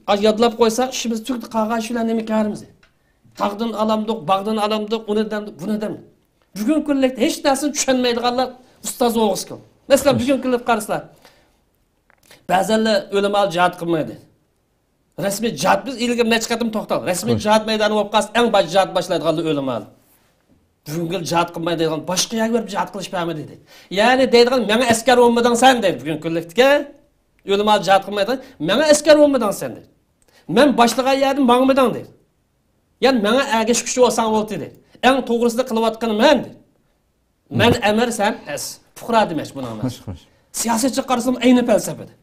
ئاز يادلاپ قويساق، ئىشىمىز تۈگىدى، قالغان ئىش بىلەن نېمە كارىمىز؟ تاغدىن ئالامدۇق، باغدىن ئالامدۇق، ئۇنى دەمدۇق، بۇنى دەمدۇق. بۈگۈنكى كۈنلۈكتە ھېچ نەرسىنى چۈشەنمەيدىغانلار ئۇستاز بولغۇسى كېلىدۇ. مەسىلەن، بۈگۈنكى كۈنلۈكتە قارىسىلەر، بەزەنلەر ئۆلىمالار جىھاد قىلمايدۇ. رەسمىي جىھاد، بىز ئىلگىرى نەچچە قېتىم توختالدۇق. رەسمىي جىھاد مەيدانى بولۇپ قالسا، ئەڭ باش جىھاد باشلايدىغانلار ئۆلىمالار. بۈگۈنكى جىھاد قىلماي دەيدىغان، باشقا يەرگە بېرىپ جىھاد قىلىش بەرمە دېدى. يەنى دەيدىغان، مەڭە ئەسكەر بولمىدىڭ سەن دەيدۇ بۈگۈنكى كۈنلۈكتىكى. ئۆلىمالار جىھاد قىلماي دەيدىغان، مەڭە ئەسكەر بولمىدىڭ سەن دەيدۇ. مەن باشلىغان يەردىن ماڭمىدىڭ دەيدۇ. يەنى مەڭە ئەگەشكۈچى بولساڭ بولدى دەيدۇ. ئەڭ توغرىسىنى قىلىۋاتقىنى مەن دەيدۇ. مەن ئەمىر، سەن ئەس. پۇقرا دېمەكچى بۇنىڭ مەنىسى. سىياسەتچىگە قارىسام ئەينى پەلسەپىدە.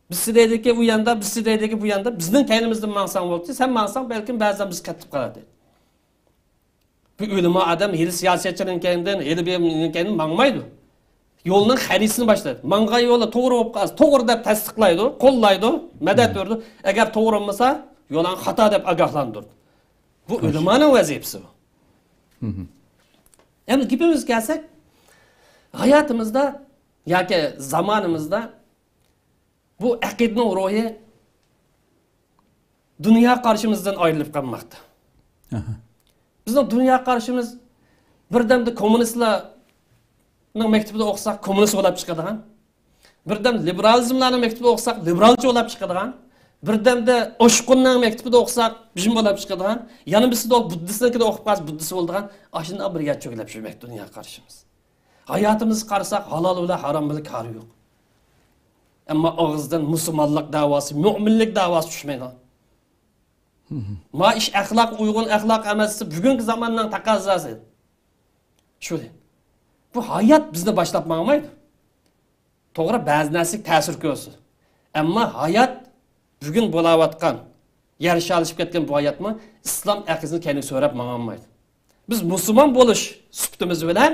بىرسى دەيدىكى ئۇ ياندا، بىرسى دەيدىكى بۇ ياندا. بىزنىڭ كەينىمىزدىن ماڭساڭ بولدى، سەن ماڭساڭ بەلكىم بەزىدە بىز قېتىپ قالاتتى. بۇ ئۆلىما ئادەم ھېلى سىياسەتچىنىڭ كەينىدىن، ھېلى بىرىنىڭ كەينىدىن ماڭمايدۇ. يولنىڭ خەرىتىسىنى باشلايدۇ. ماڭغان يولى توغرا بولۇپ قالسا، توغرا دەپ تەستىقلايدۇ، قوللايدۇ، مەدەت بېرىدۇ. ئەگەر توغرا بولمىسا، يولۇڭ خاتا دەپ ئاگاھلاندۇرىدۇ. بۇ ئۆلىمانىڭ ۋەزىپىسى بۇ. ئەمدى گېپىمىزگە كەلسەك، ھاياتىمىزدا ياكى زامانىمىزدا بۇ ئەقىدىنىڭ روھى دۇنيا قارىشىمىزدىن ئايرىلىپ قالماقتا. بىزنىڭ دۇنيا قارىشىمىز، بىردەمدە كوممۇنىستلارنىڭ مەكتىپىدە ئوقۇساق، كوممۇنىست بولاپ چىقىدىغان. بىردەم لىبېرالىزملارنىڭ مەكتىپىدە ئوقۇساق، لىبېرالچى بولاپ چىقىدىغان. بىردەمدە ئوشقۇننىڭ مەكتىپىدە ئوقۇساق، بىزمۇ بولاپ چىقىدىغان. يەنە بىرسىدە بۇددىستنىڭكىدە ئوقۇپ قالسا، بۇددىست بولىدىغان. ئاشۇنداق بىر يەر چۆگىلەپ يۈرمەكتە دۇنيا قارىشىمىز. ھاياتىمىزغا قارىساق، ھالال بىلەن ھارام بىلەن كارى يوق. ئەمما ئاغزىدىن مۇسۇلمانلىق دەۋاسى، مۆمىنلىك دەۋاسى چۈشمەيدۇ. ما ئىش ئەخلاق، ئۇيغۇن ئەخلاق ئەمەس دېسە، بۈگۈنكى زاماننىڭ تەقەززاسى. شۇ. بۇ ھايات بىزنى باشلاپ ماڭمايدۇ. توغرا، بەزى نەرسىگە تەسىر كۆرسىتىدۇ. ئەمما ھايات، بۈگۈن بولاۋاتقان، يەر شارلىشىپ كەتكەن بۇ ھاياتمۇ ئىسلام ئەقىدىسىنى كەينىگە سۆرەپ ماڭالمايدۇ. بىز مۇسۇلمان بولۇش سۈپىتىمىز بىلەن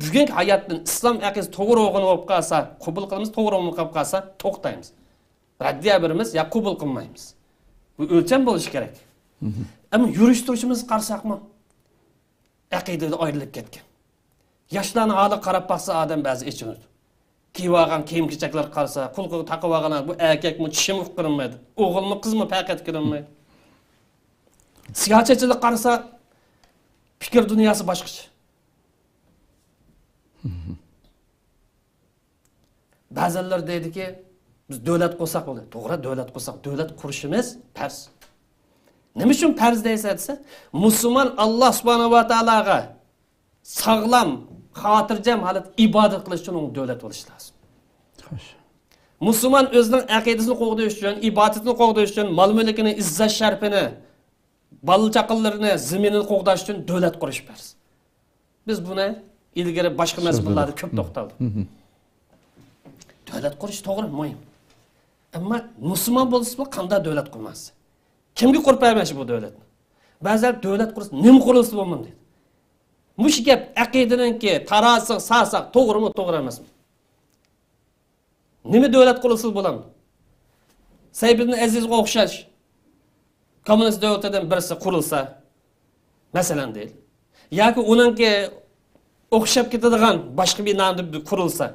بۈگۈنكى ھاياتتىن ئىسلام ئەقىدىسى توغرا بولغىنى بولۇپ قالسا، قوبۇل قىلىمىز، توغرا بولمىغان بولۇپ قالسا، توختايمىز. رەددىيە بېرىمىز يا قوبۇل قىلمايمىز. بۇ ئۆلچەم بولۇشى كېرەك. ئەمما يۈرۈش تۇرۇشىمىزغا قارىساقمۇ، ئەقىدىدە ئايرىلىپ كەتكەن. ياشلارنىڭ ھالىغا قاراپ باقسا ئادەم بەزى ئېچىنىدۇ. كىيىۋالغان كىيىم-كېچەكلەرگە قارىسا، قۇلىقىغا تاقىۋالغان بۇ ئەركەكمۇ چىشىمۇ قىلىنمايدۇ. ئوغۇلمۇ قىزمۇ پەرق ئېتىپ كۆرۈنمەيدۇ. سىياسەتچىلەرگە قارىسا پىكىر دۇنياسى باشقىچە. بەزىلەر دەيدىكى، بىز دۆلەت قۇرساق بولدى. توغرا، دۆلەت قۇرساق، دۆلەت قۇرۇشىمىز پەرز. نېمە ئۈچۈن پەرز دەيسەن دېسە، مۇسۇلمان ئاللا سۇبھانەھۇ ۋە تائالاغا ساغلام، خاتىرجەم ھالەتتە ئىبادەت قىلىش ئۈچۈن ئۇنىڭ دۆلەت بولۇشى لازىم. خوش. مۇسۇلمان ئۆزىنىڭ ئەقىدىسىنى قوغداش ئۈچۈن، ئىبادىتىنى قوغداش ئۈچۈن، مال-مۈلكىنى، ئىززەت-شەرىپىنى، بالا-چاقىلىرىنى، زېمىنىنى قوغداش ئۈچۈن دۆلەت قۇرۇش پەرز. بىز بۇنى ئىلگىرى باشقا مەزمۇنلاردا كۆپ توختالدۇق. دۆلەت قۇرۇش توغرا، مۇھىم. ئەمما مۇسۇلمان بولسىمۇ قانداق دۆلەت قۇرماس؟ كىمگە قۇرۇپ بەرمەكچى بۇ دۆلەتنى؟ بەزىلەر دۆلەت قۇرسا نېمە قۇرۇلسا بولمىدى دەيدۇ. مۇشۇ گەپ ئەقىدىنىڭكى تارازىسىغا سالساق توغرىمۇ، توغرا ئەمەسمۇ؟ نېمە دۆلەت قۇرۇلسا بولامدۇ؟ سەيپىدىن ئەزىزغا ئوخشاش كوممۇنىست دۆلىتىدىن بىرسى قۇرۇلسا، مەسىلەن دەيلى. ياكى ئۇنىڭكى ئوخشاپ كېتىدىغان باشقا بىر نامدا بىر قۇرۇلسا.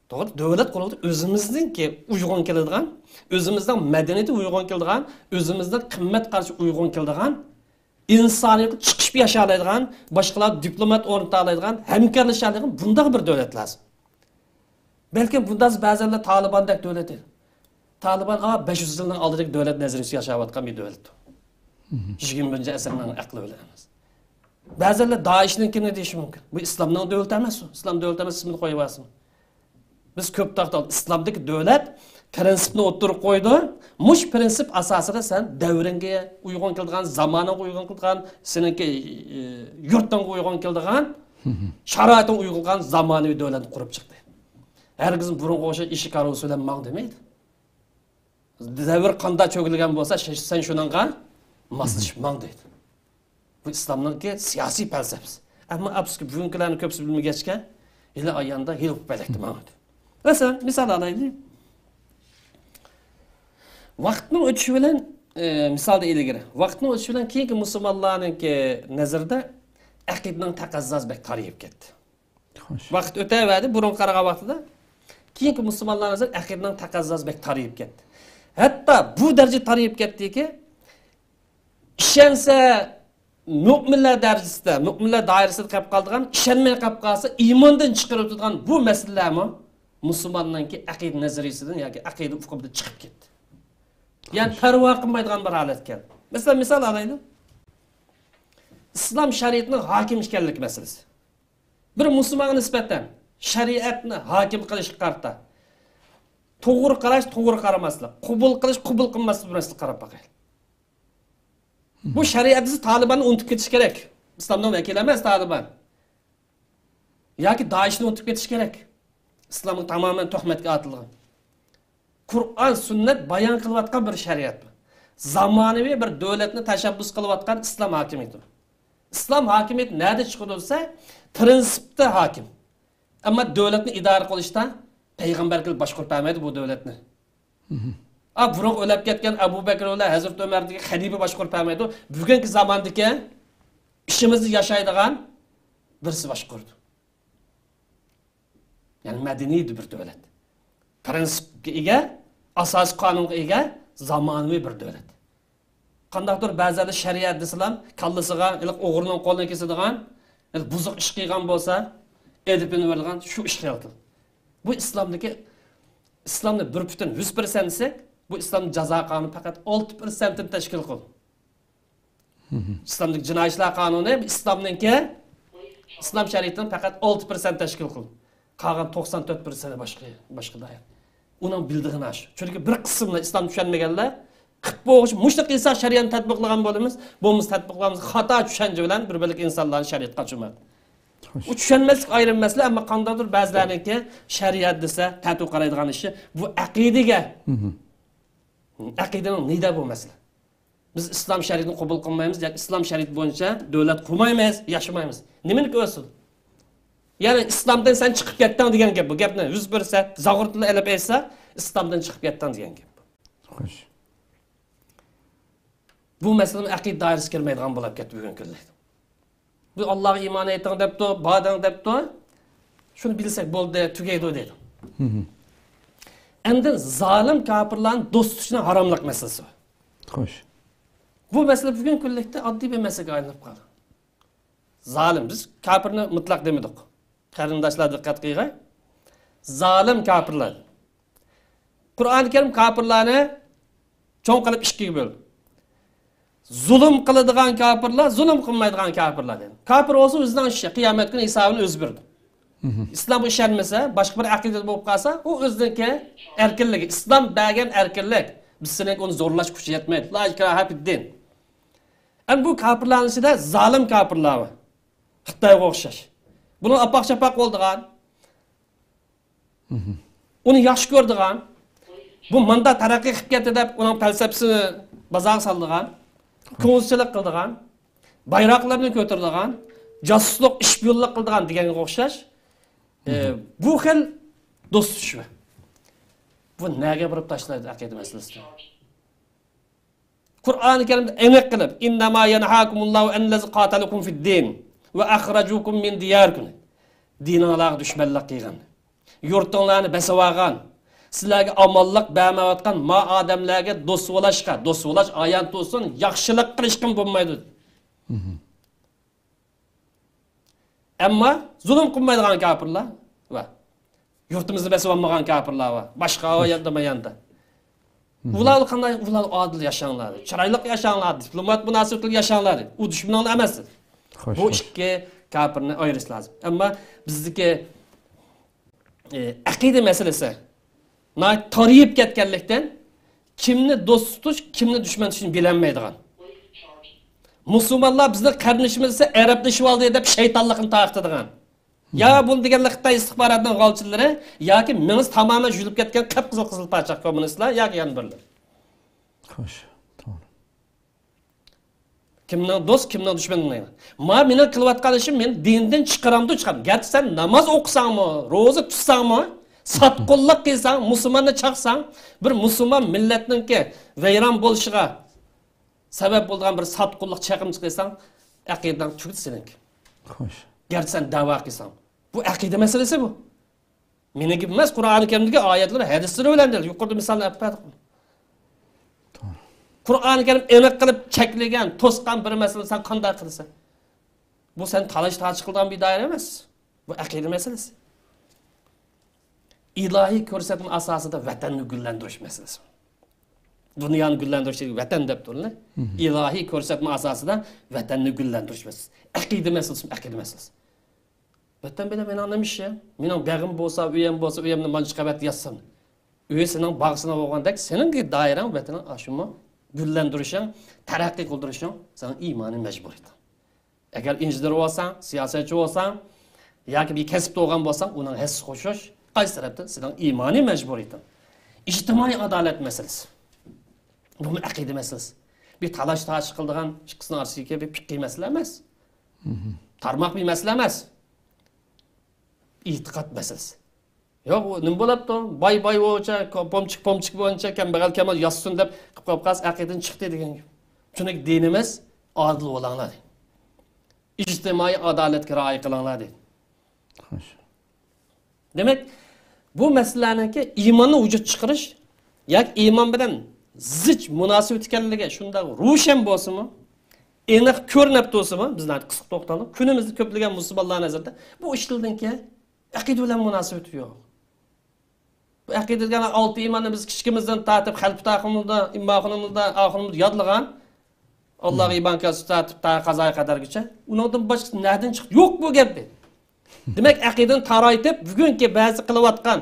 توغرا، دۆلەت قۇرۇلدى. ئۆزىمىزنىڭكى ئۇيغۇن كېلىدىغان، ئۆزىمىزنىڭ مەدەنىيىتى ئۇيغۇن كېلىدىغان، ئۆزىمىزنىڭ قىممەت قارىشى ئۇيغۇن كېلىدىغان، ئىنسانىيەتكە چىقىشىپ ياشالايدىغان، باشقىلار دىپلومات ئورنىتالايدىغان، ھەمكارلىشالايدىغان بۇنداق بىر دۆلەت لازىم. بەلكىم بۇنداق بەزەنلەر تالىباندەك دۆلەت ئىدى. تالىبانغا بەش يۈز يىلنىڭ ئالدىدىكى دۆلەت نەزەرىيىسى ياشاۋاتقان بىر دۆلەت. يىگىرمە بىرىنچى ئەسىرنىڭ ئەقلى بىلەن ئەمەس. بەزىلەر دائىشنىڭكىنى دېيىشى مۇمكىن. بۇ ئىسلامنىڭ دۆلىتى ئەمەس ئۇ. ئىسلام دۆلىتى ئەمەس، ئىسمىنى قويۇۋالسۇن. بىز كۆپ توختالدۇق. ئىسلامدىكى دۆلەت پرىنسىپنى ئوتتۇرىغا قويىدۇ. مۇشۇ پرىنسىپ ئاساسىدا سەن دەۋرىڭگە ئۇيغۇن كېلىدىغان، زامانىڭغا ئۇيغۇن كېلىدىغان، سېنىڭكى، ئى، يۇرتۇڭغا ئۇيغۇن كېلىدىغان، شارائىتىڭغا ئۇيغۇن كېلىدىغان زامانىۋى دۆلەتنى قۇرۇپ چىقتى. ھەرگىز بۇرۇنقى ئوخشاش ئېشەك ھارۋىسى بىلەن ماڭ دېمەيدۇ. دەۋر قانداق چۆگىلىگەن بولسا، شە-، سەن شۇنىڭغا ماسلىشىپ ماڭ دەيدۇ. بۇ ئىسلامنىڭكى سىياسىي پەلسەپىسى. ئەمما ئەپسۇسكى، بۈگۈنكىلەرنىڭ كۆپىسى بىلمىگەچكە، ھېلى ئاياندا، ھېلى ئۇپپەلەكتە ماڭىدۇ. مەسىلەن، مىسال ئالايلى. ۋاقىتنىڭ ئۆتۈشى بىلەن، ئى، مىسالدا ئىلگىرى، ۋاقىتنىڭ ئۆتۈشى بىلەن كېيىنكى مۇسۇلمانلارنىڭكى نەزىرىدە ئەقىدىنىڭ تەقەززاسى بەك تارىيىپ كەتتى. خوش. ۋاقىت ئۆتەۋەردى، بۇرۇنقى قارىغان ۋاقتىدا. كېيىنكى مۇسۇلمانلار ھازىر ئەقىدىنىڭ تەقەززاسى بەك تارىيىپ كەتتى. ھەتتا بۇ دەرىجىدە تارىيىپ كەتتىكى، ئىشەنسە مۆمىنلەر دەرىجىسىدە، مۆمىنلەر دائىرىسىدە قېلىپ قالىدىغان، ئىشەنمەي قېلىپ قالسا ئىماندىن چىقىرىۋېتىدىغان بۇ مەسىلىلەرمۇ مۇسۇلماننىڭكى ئەقىدە نەزەرىيىسىدىن ياكى ئەقىدە ئۇقۇمىدىن چىقىپ كەتتى. يەنى پەرۋا قىلمايدىغان بىر ھالەتكە كەلدى. مەسىلەن، مىسال ئالايلى. ئىسلام شەرىئىتىنىڭ ھاكىم ئىكەنلىك مەسىلىسى. بىر مۇسۇلمانغا نىسبەتەن شەرىئەتنى ھاكىم قىلىشقا قارىتا توغرا قاراش، توغرا قارىماسلىق، قوبۇل قىلىش، قوبۇل قىلماسلىق بىر نەرسىگە قاراپ باقايلى. بۇ شەرىئەت دېسە تالىباننى ئۇنتۇپ كېتىش كېرەك. ئىسلامنىڭ ۋەكىلى ئەمەس تالىبان. ياكى دائىشنى ئۇنتۇپ كېتىش كېرەك. ئىسلامغا تامامەن تۆھمەتكە ئاتىلغان. قۇرئان، سۈننەت بايان قىلىۋاتقان بىر شەرىئەت بۇ. زامانىۋى بىر دۆلەتنى تەشەببۇس قىلىۋاتقان ئىسلام ھاكىمىيىتى بۇ. ئىسلام ھاكىمىيىتى نەدە چىقىدۇ دېسە، پرىنسىپتا ھاكىم. ئەمما دۆلەتنى ئىدارە قىلىشتا پەيغەمبەر كېلىپ باشقۇرۇپ بەرمەيدۇ بۇ دۆلەتنى. ئا، بۇرۇن ئۆلۈپ كەتكەن ئەبۇ بەكرى بىلەن ھەزرىتى ئۆمەردىكى خەلىپە باشقۇرۇپ بەرمەيدۇ. بۈگۈنكى زاماندىكى ئىشىمىزنى ياشايدىغان بىرسى باشقۇرىدۇ. يەنى مەدەنىي بىر دۆلەت. پرىنسىپكە ئىگە، ئاساسىي قانۇنغا ئىگە، زامانىۋى بىر دۆلەت. قانداقتۇر بەزىلەر شەرىئەت دېسىلا، كاللىسىغا ھېلىقى ئوغرىنىڭ قولىنى كېسىدىغان، ھېلىقى بۇزۇق ئىش قىلغان بولسا، ئېلىپ بېرىدىغان شۇ ئىش خىيال قىل. بۇ ئىسلامدىكى، ئىسلامنى بىر پۈتۈن يۈز پىرسەنت دېسەك، بۇ ئىسلام جازا قانۇنى پەقەت ئالتە پىرسەنتتىن تەشكىل قىل. ئىسلامدىكى جىنايى ئىشلار قانۇنى ئىسلامنىڭكى، ئىسلام شەرىئىتىنىڭ پەقەت ئالتە پىرسەنت تەشكىل قىل. قالغان توقسان تۆت پىرسەنت باشقا، باشقا دائىرە. ئۇنىڭ بىلىدىغىنى ئاشۇ. چۈنكى بىر قىسىملا ئىسلام چۈشەنمىگەنلەر قىپ بولغۇچە مۇشۇنداق قىلسا شەرىئەتنى تەتبىقلىغان بولىمىز، بولمىسا تەتبىقلىمىز، خاتا چۈشەنچە بىلەن بىر بىرلىك ئىنسانلارنى شەرىئەتكە قاچۇرمايدۇ. ئۇ چۈشەنمەسلىك ئايرىم مەسىلە، ئەمما قانداقتۇر بەزىلەرنىڭكى شەرىئەت دېسە تەتۈر قارايدىغان ئىشى بۇ ئەقىدىگە، ئەقىدىنىڭ نېدە بۇ مەسىلە؟ بىز ئىسلام شەرىئىتىنى قوبۇل قىلمايمىز، ياكى ئىسلام شەرىئىتى بويىچە دۆلەت قۇرمايمىز، ياشىمايمىز. نېمىنى كۆرسۇن؟ يەنى ئىسلامدىن سەن چىقىپ كەتتىڭ دېگەن گەپ بۇ. گەپنى يۈز پىرسەنت زاغۇرتىلا ئېلىپ ئېيتسا، ئىسلامدىن چىقىپ كەتتىڭ دېگەن گەپ. خوش. بۇ مەسىلىمۇ ئەقىدە دائىرىسىگە كىرمەيدىغان بولۇپ كەتتى بۈگۈنكى كۈندە. بۇ ئاللاغا ئىمان ئېيتىڭ دەپتۇ، بار دەڭ دەپتۇ. شۇنى بىلسەك بولدى، تۈگەيدۇ دەيدۇ. ئەمدى زالىم كاپىرلارنى دوست تۇتۇشنىڭ ھاراملىق مەسىلىسى بار. خوش. بۇ مەسىلە بۈگۈنكى كۈنلۈكتە ئاددىي بىر مەسىلىگە ئايلىنىپ قالدى. زالىم، بىز كاپىرنى مۇتلەق دېمىدۇق. قېرىنداشلار دىققەت قىلغاي. زالىم كاپىرلار. قۇرئانى كەرىم كاپىرلارنى چوڭ قىلىپ ئىككىگە بۆلدى. زۇلۇم قىلىدىغان كاپىرلار، زۇلۇم قىلمايدىغان كاپىرلار دېدى. كاپىر بولسا ئۆزىنىڭ ئىشى، قىيامەت كۈنى ھېسابىنى ئۆزى بېرىدۇ. ئىسلامغا ئىشەنمىسە، باشقا بىر ئەقىدىدە بولۇپ قالسا، ئۇ ئۆزىنىڭكى ئەركىنلىكى، ئىسلام بەرگەن ئەركىنلىك. بىز سېنىڭكى ئۇنى زورلاش كۈچى يەتمەيدۇ. لا ئىكراھە فىددىن. ئەمما بۇ كاپىرلارنىڭ ئىچىدە زالىم كاپىرلار بار. خىتايغا ئوخشاش. بۇنىڭ ئاپاق-چاپاق بولىدىغان، ئۇنى ياخشى كۆرىدىغان، بۇ ماندا تەرەققىي قىلىپ كەتتى دەپ ئۇنىڭ پەلسەپىسىنى بازارغا سالىدىغان، كۆڭۈلچىلىك قىلىدىغان، بايراقلىرىنى كۆتۈرىدىغان، جاسۇسلۇق، ئىشپىيونلۇق قىلىدىغان دېگەنگە ئوخشاش. ئە، بۇ خىل دوست تۇتۇش بۇ. بۇ نەگە بېرىپ تاشلايدۇ ئەقىدە مەسىلىسىنى؟ قۇرئانى كەرىمدە ئېنىق قىلىپ، «ئىننەما يەنھاكۇمۇللاھۇ ئەنلەزى قاتەلەكۇم فىددىن ۋە ئەخرەجەكۇم مىن دىيارىكۇم.» دىنىڭلارغا دۈشمەنلىك قىلغان، يۇرتۇڭلارنى بېسىۋالغان، سىلەرگە ئامانلىق بەرمەيۋاتقان ما ئادەملەرگە دوست بولاشقا، دوست بولاش ئايان تۇرسۇن، ياخشىلىق قىلىشقىمۇ بولمايدۇ. ئەمما زۇلۇم قىلمايدىغان كاپىرلار ۋە يۇرتىمىزنى بېسىۋالمىغان كاپىرلار ۋە باشقا ياندا ما ياندا. ئۇلار قانداق؟ ئۇلار ئادىل ياشاڭلار، چىرايلىق ياشاڭلار، دىپلومات مۇناسىۋەتلىك ياشاڭلار. ئۇ دۈشمىنىڭلار ئەمەس. بۇ ئىككى كاپىرنى ئايرىش لازىم. ئەمما بىزدىكى ئەقىدە مەسىلىسى ناھايىتى تارىيىپ كەتكەنلىكتىن، كىمنى دوست تۇتۇش، كىمنى دۈشمەن تۇتۇشنى بىلەلمەيدىغان. مۇسۇلمانلار بىزنىڭ قېرىندىشىمىز دېسە، ئەرەبلىشىۋالدى دەپ شەيتانلىقنى تارقىتىدىغان. يا بۇنى دېگەنلىك خىتاي ئىستىخباراتىنىڭ غالچىلىرى، ياكى مېڭىسى تامامەن يۈزۈلۈپ كەتكەن قىپقىزىل قىزىل پاچاق كوممۇنىستلار، ياكى يەنە بىرلىرى. خوش، توغرا. كىمنىڭ دوست، كىمنىڭ دۈشمەن بىلمەيمەن. ما مېنىڭ قىلىۋاتقان ئىشىم مېنى دىندىن چىقىرامدۇ، چىقارمامدۇ؟ گەرچە سەن ناماز ئوقۇساڭمۇ، روزا تۇتساڭمۇ، ساتقۇنلۇق قىلساڭ، مۇسۇلماننى چاقساڭ، بىر مۇسۇلمان مىللەتنىڭكى ۋەيران بولۇشىغا سەۋەب بولىدىغان بىر ساتقۇنلۇق چېقىمچىلىق قىلساڭ، ئەقىدەڭ تۈگىدى سېنىڭكى. خوش. گەرچە سەن دەۋا قىلساڭ. بۇ ئەقىدە مەسىلىسى بۇ. مېنىڭ گېپىم ئەمەس، قۇرئانى كەرىمدىكى ئايەتلەر، ھەدىسلىرى بىلەن دەل يۇقىرىدا مىسالنى ئەپ بەردۇق. توغرا. قۇرئانى كەرىم ئېنىق قىلىپ چەكلىگەن، توسقان بىر مەسىلىنى سەن قانداق قىلىسەن؟ بۇ سەن تالاش-تارتىش قىلىدىغان بىر دائىرە ئەمەس. بۇ ئەقىدە مەسىلىسى. ئىلاھىي كۆرسەتمە ئاساسىدا ۋەتەننى گۈللەندۈرۈش مەسىلىسى. دۇنيانى گۈللەندۈرۈش ۋەتەن دەپ تۇرۇلدى. ئىلاھىي كۆرسەتمە ئاساسىدا ۋەتەننى گۈللەندۈرۈش مەسىلىسى. ئەقىدە مەسىلىسى، ئەقىدە مەسىلىسى. ۋەتەن بىلەن مېنىڭ نېمە ئىشىم؟ مېنىڭ بېغىم بولسا، ئۆيۈم بولسا، ئۆيۈمنى مانچە قەۋەت يازسۇن. ئۆي سېنىڭ باغ سېنىڭ بولغاندەك، سېنىڭكى دائىرەڭ ۋەتىنىڭ ئاشۇمۇ گۈللەندۈرۈشۈڭ، تەرەققىي قىلدۇرۇشۇڭ سېنىڭ ئىمانىي مەجبۇرىيىتىڭ. ئەگەر ئىنژېنېر بولساڭ، سىياسەتچى بولساڭ، ياكى بىر كەسىپتە بولغان بولساڭ، ئۇنىڭ ھەسسە قوشۇش قايسى تەرەپتىن؟ سېنىڭ ئىمانىي مەجبۇرىيىتىڭ. ئىجتىمائىي ئادالەت مەسىلىسى. بۇمۇ ئەقىدە مەسىلىسى. بىر تالاش-تارتىش قىلىدىغان ئىككىسىنىڭ ئارىسىدىكى بىر پىقىي مەسىلە ئەمەس. تارماق بىر مەسىلە ئەمەس. ئېتىقاد مەسىلىسى. ياق، ئۇ نېمە بولاتتۇ؟ باي باي بولغۇچە، پومچىك پومچىك بولغۇچە، كەمبەغەل كامال ياتسۇن دەپ قىلىپ قويۇپ قالسا، ئەقىدىدىن چىقتى دېگەن گەپ. چۈنكى دىنىمىز ئادىل بولۇڭلار دەيدۇ. ئىجتىمائىي ئادالەتكە رىئايە قىلىڭلار دەيدۇ. خوش. دېمەك، بۇ مەسىلىلەرنىڭكى ئىماننى ۋۇجۇدقا چىقىرىش ياكى ئىمان بىلەن زىچ مۇناسىۋەت ئىكەنلىكى شۇنداق روشەن بولسىمۇ، ئېنىق كۆرۈنۈپ تۇرسىمۇ، بىز ناھايىتى قىسقا توختالدۇق. كۈنىمىزدە كۆپلىگەن مۇسۇلمانلار نەزىرىدە بۇ ئىشلىرىنىڭكى ئەقىدە بىلەن مۇناسىۋىتى يوق. بۇ ئەقىدە دېگەن ئالتە ئىماننى بىز كىچىكىمىزدىن تارتىپ خەلپىت ئاخۇنۇمدا، ئىمام ئاخۇنۇمدا، ئاخۇنۇمدا يادلىغان، ئاللاغا ئىمان كەلسۇن تارتىپ تا قازايى قەدەرگىچە. ئۇنىڭدىن باشقىسى نەدىن چىقتى؟ يوق بۇ گەپنى. دېمەك، ئەقىدىنى تارايتىپ، بۈگۈنكى بەزى قىلىۋاتقان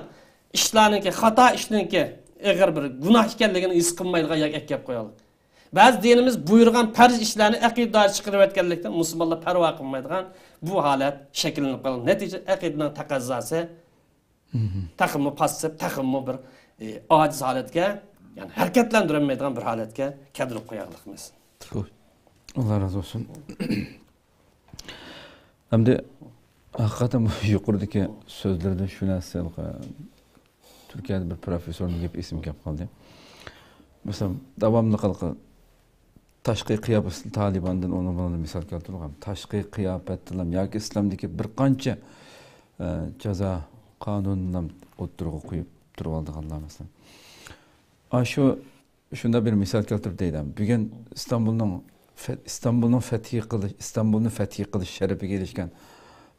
ئىشلارنىڭكى، خاتا ئىشنىڭكى ئېغىر بىر گۇناھ ئىكەنلىكىنى ھېس قىلمايدىغان يەرگە ئەكەپ قويايلى. بەزى دىنىمىز بۇيرۇغان پەرز ئىشلارنى ئەقىدە دائىرىسىگە چىقىرىۋەتكەنلىكتىن، مۇسۇلمانلار پەرۋا قىلمايدىغان بۇ ھالەت شەكىللىنىپ قالغان. نەتىجە ئەقىدىنىڭ تەقەززاسى تېخىمۇ پاسسىپ، تېخىمۇ بىر، ئى، ئاجىز ھالەتكە، يەنى ھەرىكەتلەندۈرەلمەيدىغان بىر ھالەتكە كەلتۈرۈپ قويارلىقمىز. خوش. ئاللا رازى بولسۇن. ئەمدى ھەقىقەتەن بۇ يۇقىرىدىكى سۆزلىرىدىن شۇ نەرسە، تۈركىيەدە بىر پروفېسسورنىڭ گېپى ئېسىمگە كەپ قالدى. مەسىلەن، داۋاملىق ھېلىقى تاشقى قىياپەت، تالىباندىن ئۇنىڭ بۇنىڭدىن مىسال كەلتۈرۈلگەن. تاشقى قىياپەتتىنلا ياكى ئىسلامدىكى بىر قانچە، ئە، جازا قانۇنىنىلا ئوتتۇرىغا قويۇپ تۇرۇۋالىدىغانلار مەسىلەن. ئاشۇ شۇنداق بىر مىسال كەلتۈرۈپ دەيدۇ. بۈگۈن ئىستانبۇلنىڭ فە-، ئىستانبۇلنىڭ فەتھى قىلىش، ئىستانبۇلنى فەتھى قىلىش شەرىپىگە ئېرىشكەن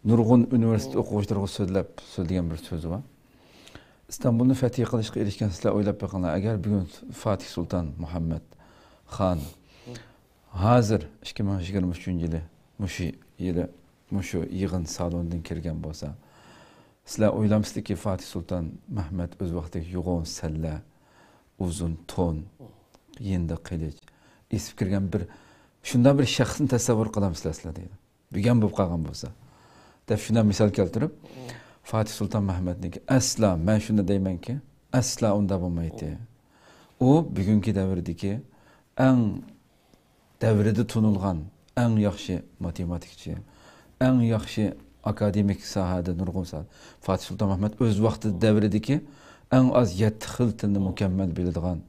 نۇرغۇن ئۇنىۋېرسىتېت ئوقۇغۇچىلىرىغا سۆزلەپ، سۆزلىگەن بىر سۆزى بار. ئىستانبۇلنى فەتھى قىلىشقا ئېرىشكەن سىلەر ئويلاپ بېقىڭلار، ئەگەر بۈگۈن فاتىھ سۇلتان مۇھەممەد خان ھازىر ئىككى مىڭ يىگىرمە ئۈچىنچى يىلى مۇشۇ يىلى مۇشۇ يىغىن سالونىدىن كىرگەن بولسا، سىلەر ئويلامسىلەركى، فاتىھ سۇلتان مەھمەت ئۆز ۋاقتىدىكى يوغان سەللە، ئۇزۇن تون، يېنىدا قىلىچ، ئېسىپ كىرگەن بىر، شۇنداق بىر شەخسنى تەسەۋۋۇر قىلامسىلەر سىلەر دەيدۇ. بۈگۈن بولۇپ قالغان بولسا. دەپ شۇنداق مىسال كەلتۈرۈپ، فاتىھ سۇلتان مەھمەتنىڭكى ئەسلا، مەن شۇنداق دەيمەنكى، ئەسلا ئۇنداق بولمايتتى. ئۇ بۈگۈنكى دەۋردىكى ئەڭ دەۋرىدە تونۇلغان ئەڭ ياخشى ماتېماتىكچى، ئەڭ ياخشى ئاكادېمىك ساھەدە نۇرغۇن ساھە. فاتىھ سۇلتان مەھمۇت ئۆز ۋاقتىدا دەۋرىدىكى ئەڭ ئاز يەتتە خىل تىلنى مۇكەممەل بىلىدىغان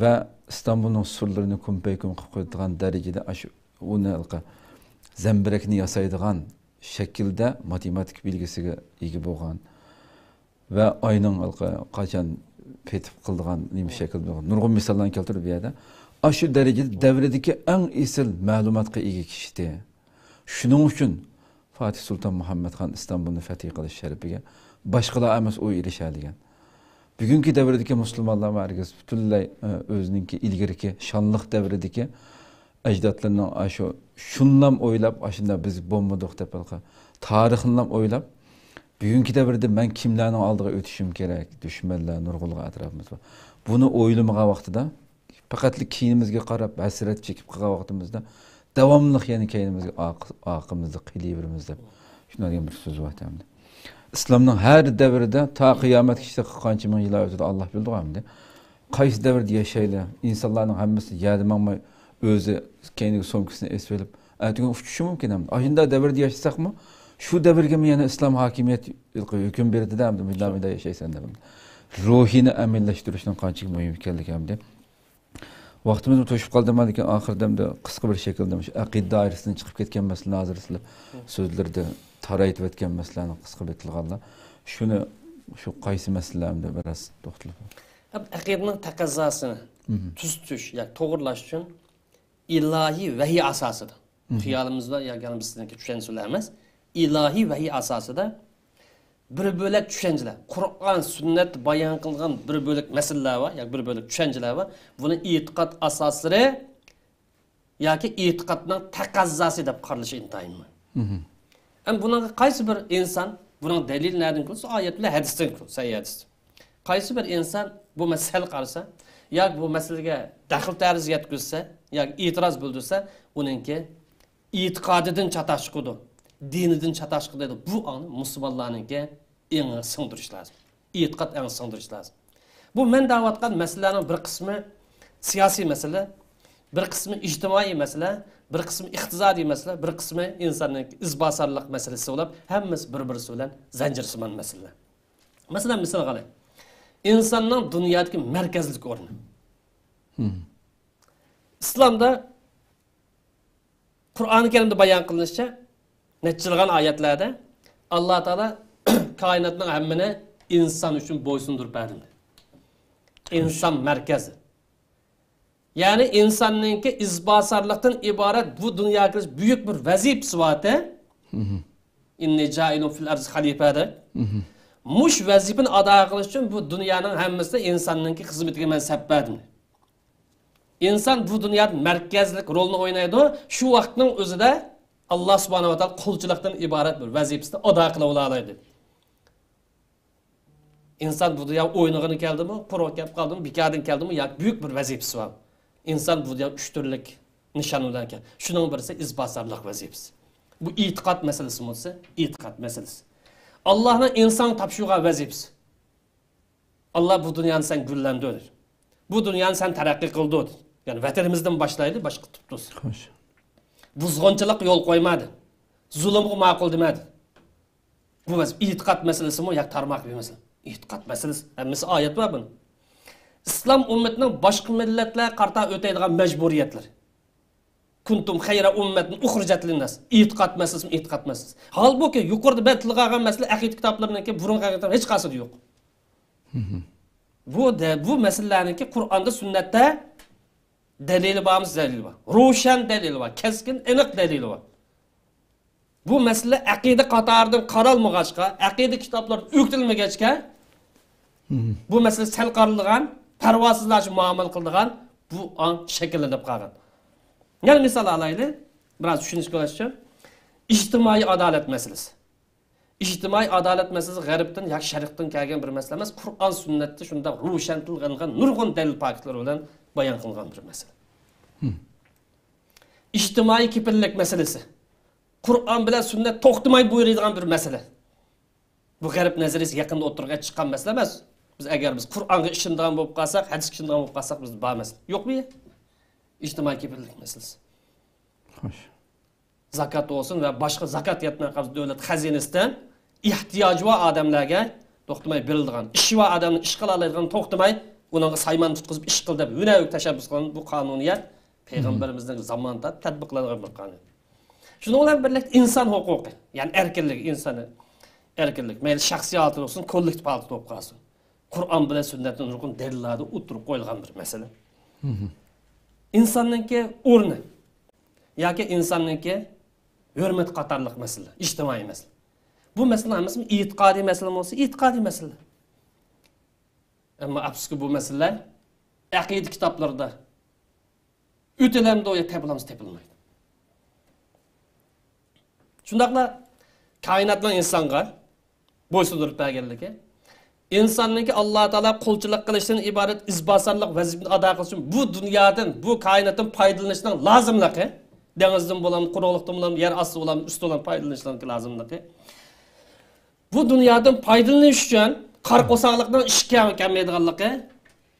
ۋە ئىستانبۇلنىڭ سۇرلىرىنى كۇمپەيكۇم قىلىپ قويىدىغان دەرىجىدە ئاشۇ ئۇنى ھېلىقى زەمبىرەكنى ياسايدىغان شەكىلدە ماتېماتىكا بىلگىسىگە ئىگە بولغان. ۋە ئاينىڭ ھېلىقى قاچان پېتىپ قىلىدىغان نېمە شەكىلدە نۇرغۇن مىساللارنى كەلتۈرۈپ بۇ يەردە. ئاشۇ دەرىجىدە دەۋرىدىكى ئەڭ ئېسىل مەلۇماتقا ئىگە كىشىتى. شۇنىڭ ئۈچۈن فاتىھ سۇلتان مۇھەممەد خان ئىستانبۇلنى فەتھى قىلىش شەرىپىگە باشقىلار ئەمەس ئۇ ئېرىشەلىگەن. بۈگۈنكى دەۋردىكى مۇسۇلمانلارمۇ ھەرگىز پۈتۈنلەي، ئە، ئۆزىنىڭكى ئىلگىرىكى شانلىق دەۋرىدىكى ئەجدادلىرىنىڭ ئاشۇ شۇنداق ئويلاپ، ئاشۇنداق بىز بولمىدۇق دەپ ھېلىقى تارىخنىلا ئويلاپ، بۈگۈنكى دەۋردە مەن كىملەرنىڭ ئالدىغا ئۆتۈشۈم كېرەك؟ دۈشمەنلەر نۇرغۇنلىغان ئەتراپىمىزدا بار. بۇنى ئويلىمىغان ۋاقتىدا پەقەتلا كەينىمىزگە قاراپ ھەسرەت چېكىپ قالغان ۋاقتىمىزدا داۋاملىق يەنە كەينىمىزگە ئارقا-، ئارقىمىزدا قېلىۋېرىمىز دەپ شۇنداق دېگەن بىر سۆز بار ئەمدى. ئىسلامنىڭ ھەر دەۋرىدە تا قىيامەتكىچە قانچە مىڭ يىللار ئۆتىدۇ، ئاللا بىلىدۇ ئەمدى. قايسى دەۋردە ياشايلى؟ ئىنسانلارنىڭ ھەممىسى يەردە ماڭماي، ئۆزى كەينىگە سومكىسىنى ئېسىۋېلىپ، ئەتىگۈن ئۇچۇشى مۇمكىن ئەمدى. ئاشۇنداق دەۋردە ياشىساقمۇ، شۇ دەۋرگىمۇ يەنە ئىسلام ھاكىمىيەت ھۆكۈم بېرىدىدە ئەمدى، مۇنداق، مۇنداق ياشايسەن دەپ. روھىنى ئەمەلىيلەشتۈرۈشنىڭ قانچىلىك مۇھىم ئىكەنلىكى ئەمدى. ۋاقتىمىزمۇ توشۇپ قالدىما، لېكىن ئاخىرىدا ئەمدى قىسقا بىر شەكىلدە مۇشۇ ئەقىدە دائىرىسىدىن چىقىپ كەتكەن مەسىلىنى ھازىر سىلەر سۆزلىرىدە تارايتىۋەتكەن مەسىلىلەرنى قىسقا بېتىلغانلار. شۇنى، شۇ قايسى مەسىلىلەر ئەمدى بىراز توختىلىپ. ئەقىدىنىڭ تەقەززاسىنى تۈزىتىش ياكى توغرىلاش ئۈچۈن ئىلاھىي ۋەھىي ئاساسىدا. خىيالىمىزدا ياكى بىزنىڭكى چۈشەنچە بىلەن ئەمەس، ئىلاھىي ۋەھىي ئاساسىدا بىر بۆلەك چۈشەنچىلەر، قۇرئان، سۈننەتتە بايان قىلغان بىر بۆلەك مەسىلىلەر بار ياكى بىر بۆلەك چۈشەنچىلەر بار. بۇنى ئېتىقاد ئاساسلىرى ياكى ئېتىقادنىڭ تەقەززاسى دەپ قارىلىشى ئىنتايىن مۇھىم. ئەمما بۇنىڭغا قايسى بىر ئىنسان، بۇنىڭ دەلىلى نەدىن كېلىدۇ؟ ئايەت بىلەن ھەدىستىن كېلىدۇ، سەھىھ ھەدىستىن. قايسى بىر ئىنسان بۇ مەسىلىگە سەل قارىسا ياكى بۇ مەسىلىگە دەخلى تەرۇز يەتكۈزسە ياكى ئېتىراز بىلدۈرسە، ئۇنىڭكى ئېتىقادىدىن چاتاق چىقىدۇ، دىنىدىن چاتاق چىقىدۇ دەيدۇ. بۇ ئاڭنى مۇسۇلمانلارنىڭكى ئېڭىغا سىڭدۈرۈش لازىم. ئېتىقاد ئېڭىغا سىڭدۈرۈش لازىم. بۇ مەن دەۋاتقان مەسىلىلەرنىڭ بىر قىسمى سىياسىي مەسىلە، بىر قىسمى ئىجتىمائىي مەسىلە، بىر قىسمى ئىقتىسادىي مەسىلە، بىر قىسمى ئىنساننىڭ ئىزباسارلىق مەسىلىسى بولۇپ، ھەممىسى بىر-بىرسى بىلەن زەنجىرسىمان مەسىلە. مەسىلەن، مىسالغا ئالاي. ئىنساننىڭ دۇنيادىكى مەركەزلىك ئورنى. ئىسلامدا قۇرئانى كەرىمدە بايان قىلىنىشىچە، نەچچىلىغان ئايەتلەردە ئاللا تائالا كائىناتنىڭ ھەممىنى ئىنسان ئۈچۈن بويسۇندۇرۇپ بەردىم دېدى. ئىنسان مەركەزى. يەنى ئىنساننىڭكى ئىزباسارلىقتىن ئىبارەت بۇ دۇنياغا كېلىش بۈيۈك بىر ۋەزىپىسى بار ئىكەن. ئىننى جائىلۇن فىل ئەرزى خەلىپە دەپ. مۇش ۋەزىپىنى ئادا قىلىش ئۈچۈن بۇ دۇنيانىڭ ھەممىسىنى ئىنساننىڭكى خىزمىتىگە مەن سەپ بەردىم. ئىنسان بۇ دۇنيادا مەركەزلىك رولنى ئوينايدۇ. شۇ ۋاقىتنىڭ ئۆزىدە ئاللا سۇبھانەھۇ ۋە تائالا قۇلچىلىقتىن ئىبارەت بىر ۋەزىپىسىنى ئادا قىلىۋالالايدۇ. ئىنسان بۇ دۇنياغا ئوينىغىلى كەلدىمۇ، قۇرۇق كەپ قالدىمۇ، بىكاردىن كەلدىمۇ ياكى بۈيۈك بىر ۋەزىپىسى بار. ئىنسان بۇ دۇنياغا ئۈچ تۈرلۈك نىشان بىلەن كەل. شۇنىڭ بىرسى ئىزباسارلىق ۋەزىپىسى. بۇ ئېتىقاد مەسىلىسىمۇ دېسە، ئېتىقاد مەسىلىسى. ئاللانىڭ ئىنسانغا تاپشۇرغان ۋەزىپىسى. ئاللا بۇ دۇنيانى سەن گۈللەندۈر. بۇ دۇنيانى سەن تەرەققىي قىلدۇر. يەنى ۋەتىنىمىزدىن باشلايلى، باشقا تۇپتۇز. خوش. بۇزغۇنچىلىققا يول قويما دېدى. زۇلۇمغا ماقۇل دېمە دېدى. بۇ مەس-، ئېتىقاد مەسىلىسىمۇ ياكى تارماق بىر مەسىلە؟ ئېتىقاد مەسىلىسى. ھەممىسى ئايەت بار بۇنىڭ. ئىسلام ئۈممىتىنىڭ باشقا مىللەتلەرگە قارىتا ئۆتەيدىغان مەجبۇرىيەتلىرى. كۇنتۇم خەيرە ئۇممەتىن ئۇخرىجەت لىنناس. ئېتىقاد مەسىلىسىمۇ ئېتىقاد مەسىلىسى. ھالبۇكى، يۇقىرىدا بەلگىلىگەن مەسىلە ئەقىدە كىتابلىرىنىڭكى بۇرۇنقى ئەقىدە ھېچقايسىدا يوق. بۇ دە-، بۇ مەسىلىلەرنىڭكى قۇرئاندا، سۈننەتتە دەلىلى بارمۇ؟ دەلىلى بار. روشەن دەلىلى بار. كەسكىن، ئېنىق دەلىلى بار. بۇ مەسىلە ئەقىدە قاتارىدىن قارالمىغاچقا، ئەقىدە كىتابلىرىدا ئۆگىتىلمىگەچكە، بۇ مەسىلە سەل قارىلىدىغان، پەرۋاسىزلارچە مۇئامىلە قىلىدىغان بۇ ئاڭ شەكىللىنىپ قالغان. يەنە مىسال ئالايلى، بىراز چۈشىنىشكە بولۇش ئۈچۈن. ئىجتىمائىي ئادالەت مەسىلىسى. ئىجتىمائىي ئادالەت مەسىلىسى غەربتىن ياكى شەرقتىن كەلگەن بىر مەسىلە ئەمەس، قۇرئان سۈننەتتە شۇنداق روشەن تىلغا ئېلىنغان نۇرغۇن دەلىل پاكىتلار بىلەن بايان قىلىنغان بىر مەسىلە. ئىجتىمائىي كېپىللىك مەسىلىسى. قۇرئان بىلەن سۈننەت توختىماي بۇيرۇيدىغان بىر مەسىلە. بۇ غەرب نەزەرىيىسى يېقىندا ئوتتۇرىغا چىققان مەسىلە ئەمەس. بىز ئەگەر بىز قۇرئانغا ئىشىنىدىغان بولۇپ قالساق، ھەدىسكە ئىشىنىدىغان بولۇپ قالساق، بىزدە بار مەسىلە. يوقمۇ؟ ئىجتىمائىي كېپىللىك مەسىلىسى. خوش. زاكات بولسۇن ۋە باشقا زاكات يەتمەي قالسا دۆلەت خەزىنىسىدىن ئېھتىياجى بار ئادەملەرگە توختىماي بېرىلىدىغان، ئىشى بار ئادەمنىڭ ئىش قىلالايدىغان، توختىماي ئۇنىڭغا سايمان تۇتقۇزۇپ ئىش قىل دەپ ھۈنەر تەشەببۇس قىلغان بۇ قانۇنىيەت پەيغەمبىرىمىزنىڭ زامانىدا تەتبىقلانغان بىر قانۇن. شۇنىڭ بىلەن بىرلىكتە ئىنسان ھوقۇقى، يەنى ئەركىنلىك، ئىنسانىي ئەركىنلىك، مەيلى شەخسىي ھالىتىدە بولسۇن، كوللېكتىپ ھالىتىدە بولۇپ قالسۇن، قۇرئان بىلەن سۈننەتتە نۇرغۇن دەلىللەردە ئوتتۇرىغا قويۇلغان بىر مەسىلە. ئىنساننىڭكى ئورنى ياكى ئىنساننىڭكى ھۆرمىتى قاتارلىق مەسىلە، ئىجتىمائىي مەسىلە. بۇ مەسىلىنىڭ ھەممىسى ئېتىقادىي مەسىلە بولسا، ئېتىقادىي مەسىلە. ئەمما ئەپسۇسكى، بۇ مەسىلىلەر ئەقىدە كىتابلىرىدا ئۆتۈلەمدۇ يا تېپىلامسا تېپىلمايدۇ. شۇنداقلا كائىناتنىڭ ئىنسانغا بويسۇندۇرۇپ بەرگەنلىكى، ئىنساننىڭكى ئاللا تائالا قۇلچىلىق قىلىشتىن ئىبارەت ئىزباسارلىق ۋەزىپىنى ئادا قىلىش ئۈچۈن بۇ دۇنيادىن، بۇ كائىناتتىن پايدىلىنىشنىڭ لازىملىقى، دېڭىزدىن بولامدۇ، قۇرۇقلۇقتىن بولامدۇ، يەر ئاستى بولامدۇ، ئۈستى بولامدۇ، پايدىلىنىشنىڭكى لازىملىقى. بۇ دۇنيادىن پايدىلىنىش ئۈچۈن قارا قورساقلىقنىڭ ئىشىكى كەڭ-، كەڭمەيدىغانلىقى،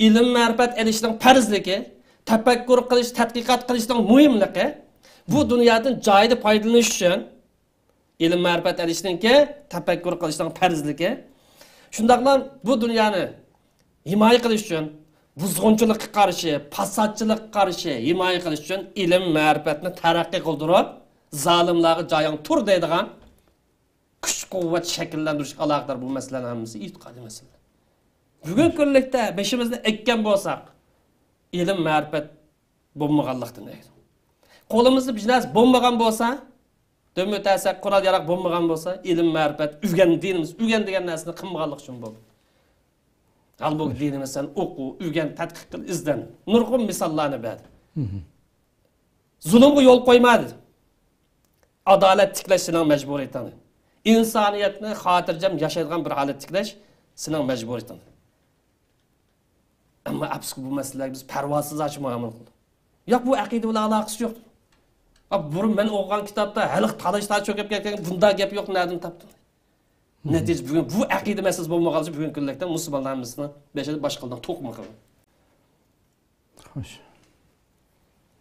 ئىلىم-مەرىپەت ئېلىشنىڭ پەرزلىكى، تەپەككۇر قىلىش، تەتقىقات قىلىشنىڭ مۇھىملىقى، بۇ دۇنيادىن جايىدا پايدىلىنىش ئۈچۈن ئىلىم-مەرىپەت ئېلىشنىڭكى، تەپەككۇر قىلىشنىڭ پەرزلىكى، شۇنداقلا بۇ دۇنيانى ھىمايە قىلىش ئۈچۈن، بۇزغۇنچىلىققا قارشى، پاساتچىلىققا قارشى ھىمايە قىلىش ئۈچۈن ئىلىم-مەرىپەتنى تەرەققىي قىلدۇرۇپ، زالىملارغا جايىڭ تۇر دەيدىغان كۈچ-قۇۋۋەت شەكىللەندۈرۈشكە ئالاقىدار بۇ مەسىلىلەرنىڭ ھەممىسى ئېتىقادىي مەسىلىلەر. بۈگۈنكى كۈنلۈكتە بېشىمىزنى ئەگكەن بولساق، ئىلىم-مەرىپەت بولمىغانلىقتىن ئەگىدۇ. قولىمىزدا بىر نەرسە بولمىغان بولسا، دۆمۈر تەسەك، قورال-ياراغ بولمىغان بولسا، ئىلىم-مەرىپەت، ئۆگەن، دىنىمىز ئۆگەن دېگەن نەرسىنى قىلمىغانلىق ئۈچۈن بولدى. ھالبۇكى دىنىمىز سەن ئوقۇ، ئۆگەن، تەتقىق قىل، ئىزدەن. نۇرغۇن مىساللارنى بەردى. زۇلۇمغا يول قويما دېدى. ئادالەت تىكلەش سېنىڭ مەجبۇرىيىتىڭ. ئىنسانىيەتنى خاتىرجەم ياشايدىغان بىر ھالەت تىكلەش سېنىڭ مەجبۇرىيىتىڭ. ئەمما ئەپسۇسكى، بۇ مەسىلىلەرگە بىز پەرۋاسىزلارچە مۇئامىلە قىلدۇق. ياق، بۇ ئەقىدە بىلەن ئالاقىسى يوق. ئا، بۇرۇن مەن ئوقۇغان كىتابتا ھېلىقى تالاش-تارتىش چۆكۈپ كەتكەن، بۇنداق گەپ يوق، نەدىن تاپتىڭ؟ نەتىجە بۈگۈن بۇ ئەقىدە مەسىلىسى بولمىغانلىقى بۇگۈنكى كۈنلۈكتە مۇسۇلمانلار ھەممىسىنىڭ بېشىدا باشقىلارنىڭ توقۇمىقى بار. خوش.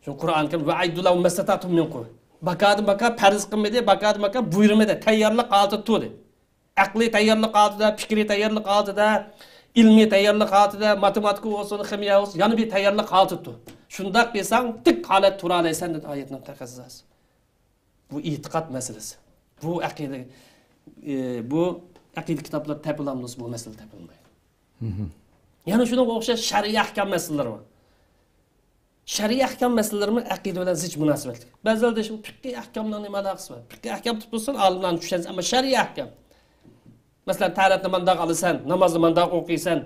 شۇ قۇرئان كەرىم، «ۋەئەددۇ لەھۇم مەستەتەتۇم مىن قۇۋۋە». باكادىن باكا پەرز قىلمىدى، باكادىن باكا بۇيرۇمىدى، تەييارلىق ھالىتىدە تۇردى. ئەقلىي تەييارلىق ھالىتىدە، پىكرىي تەييارلىق ھالىتىدە، ئىلمىي تەييارلىق ھالىتىدە، ماتېماتىكا بولسۇن، خىمىيە بولسۇن، يەنە بىر تەييارلىق ھالىتىدە تۇر. شۇنداق قىلساڭ، تىك ھالەت تۇرالايسەن، دېدى ئايەتنىڭ تەقەززاسى. بۇ ئېتىقاد مەسىلىسى. بۇ ئەقىدە، ئى، بۇ ئەقىدە كىتابلىرى تېپىلامدۇ؟ بۇ مەسىلە تېپىلمايدۇ. يەنە شۇنىڭغا ئوخشاش شەرئىي ئەھكام مەسىلىلىرى بار. شەرئىي ئەھكام مەسىلىلىرىمۇ ئەقىدە بىلەن زىچ مۇناسىۋەتلىك. بەزىلەر دەيشى، «پىقھىي ئەھكامنىڭ نېمە ئالاقىسى بار؟ پىقھىي ئەھكام تۇتۇپ بولسۇن، ئالىملارنى چۈشەنسەن، ئەمما شەرئىي ئەھكام. مەسىلەن، تەھارەتنى مانداق ئالىسەن، نامازنى مانداق ئوقۇيسەن،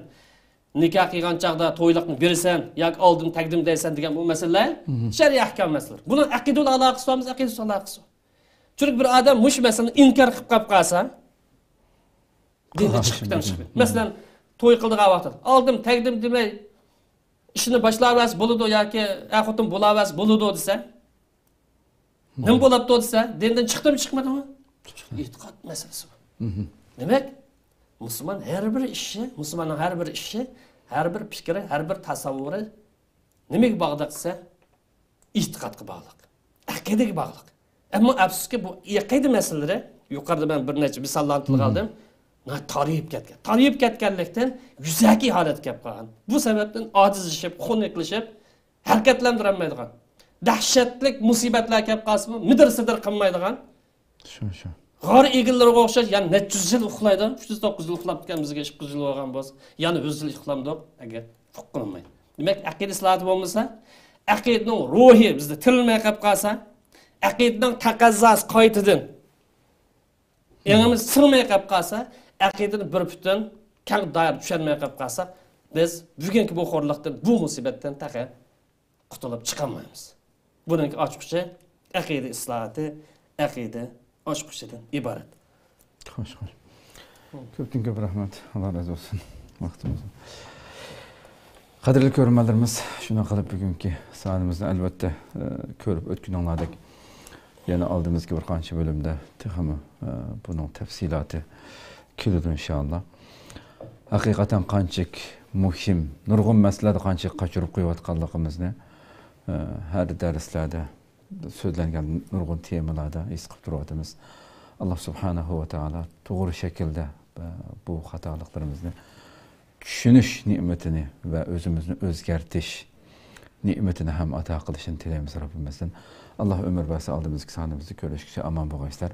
نىكاھ قىلغان چاغدا تويلۇقنى بېرىسەن ياكى ئالدىم تەگدىم دەيسەن» دېگەن بۇ مەسىلىلەر شەرئىي ئەھكام مەسىلىلىرى. بۇنىڭ ئەقىدە بىلەن ئالاقىسى بارمۇ؟ ئەقىدە بىلەن ئالاقىسى بار. چۈنكى بىر ئادەم مۇشۇ مەسىلىنى ئىنكار قىلىپ قاپ قالسا، دىندىن چىقىپ كېتەم، چىقىپ كېتەم. مەسىلەن، توي قىلىدىغان ۋاقىتتا، «ئالدىم تەگدىم» دېمەي، ئىشنى باشلاۋەرسە بولىدۇ ياكى «ئەر خوتۇن بولاۋەرسە بولىدۇ» دېسە، نېمە بولاپتۇ دېسە، دىندىن چىقتىمۇ، چىقمىدىمۇ؟ ئېتىقاد مەسىلىسى بۇ. دېمەك، مۇسۇلمان ھەر بىر ئىشى، مۇسۇلماننىڭ ھەر بىر ئىشى، ھەر بىر پىكرى، ھەر بىر تەسەۋۋۇرى نېمىگە باغلىق دېسە، ئېتىقادقا باغلىق، ئەقىدىگە باغلىق. ئەمما ئەپسۇسكى، بۇ ئەقىدە مەسىلىلىرى، يۇقىرىدا مەن بىر نەچچە مىساللارنى تىلغا ئالدىم، ناھايىتى تارىيىپ كەتكەن. تارىيىپ كەتكەنلىكتىن يۈزەكى ھالەتكە كەپ قالغان. بۇ سەۋەبتىن ئاجىزلىشىپ، خۇنۈكلىشىپ، ھەرىكەتلەندۈرەلمەيدىغان، دەھشەتلىك مۇسىبەتلەر كەپ قالسىمۇ، مىدىر-سىدىر قىلمايدىغان، شۇ، شۇ. غار ئىگىلىرىگە ئوخشاش، يەنە نەچچە يۈز يىل ئۇخلايدۇ. ئۈچ يۈز، توققۇز يۈز يىل ئۇخلاپتىكەن، بىزگە ئىككى يۈز يىل بولغان بولسا، يەنە يۈز يىل ئۇخلامدۇق، ئەگەر پۇق قىلماي. دېمەك، ئەقىدە ئىسلاھاتى بولمىسا، ئەقىدىنىڭ روھى بىزدە تىرىلمەي قېلىپ قالسا، ئەقىدىنىڭ تەقەززاسى قايتىدىن ئېڭىمىز سىڭمەي قېلىپ قالسا، ئەقىدىنى بىر پۈتۈن، كەڭ دائىرىدە چۈشەنمەي قېلىپ قالساق، بىز بۈگۈنكى بۇ خورلۇقتىن، بۇ مۇسىبەتتىن تېخى قۇتۇلۇپ چىقالمايمىز. بۇنىڭكى ئاچقۇچى ئەقىدە ئىسلاھاتى، ئەقىدە ئاچقۇچىدىن ئىبارەت. خوش، خوش. كۆپتىن كۆپ رەھمەت. ئاللا رازى بولسۇن. ۋاقتىمىز. قەدىرلىك كۆرۈرمەنلىرىمىز، شۇنداق قىلىپ بۈگۈنكى سانىمىزنى ئەلۋەتتە، ئە، كۆرۈپ ئۆتكىنىڭلاردەك يەنە ئالدىمىزدىكى بىر قانچە بۆلۈمدە تېخىمۇ، ئە، بۇنىڭ تەپسىلاتى كېلىدۇ ئىنشائاللا. ھەقىقەتەن قانچىلىك مۇھىم، نۇرغۇن مەسىلىلەردە قانچىلىك قاچۇرۇپ قويۇۋاتقانلىقىمىزنى، ئە، ھەر دەرسلەردە سۆزلەنگەن نۇرغۇن تېمىلاردا ھېس قىلىپ تۇرۇۋاتىمىز. ئاللا سۇبھانەھۇ ۋە تائالا توغرا شەكىلدە، ئە، بۇ خاتالىقلىرىمىزنى چۈشىنىش نېمىتىنى ۋە ئۆزىمىزنى ئۆزگەرتىش نېمىتىنى ھەم ئاتا قىلىشىنى تىلەيمىز رەببىمىزدىن. ئاللا ئۆمۈر بەرسە، ئالدىمىزدىكى سانىمىزدا كۆرۈشكىچە ئامان بولغايسىلەر.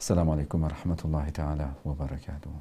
ئەسسالامۇ ئەلەيكۇم ۋە رەھمەتۇللاھى تائالا ۋە بەرەكاتۇھۇ.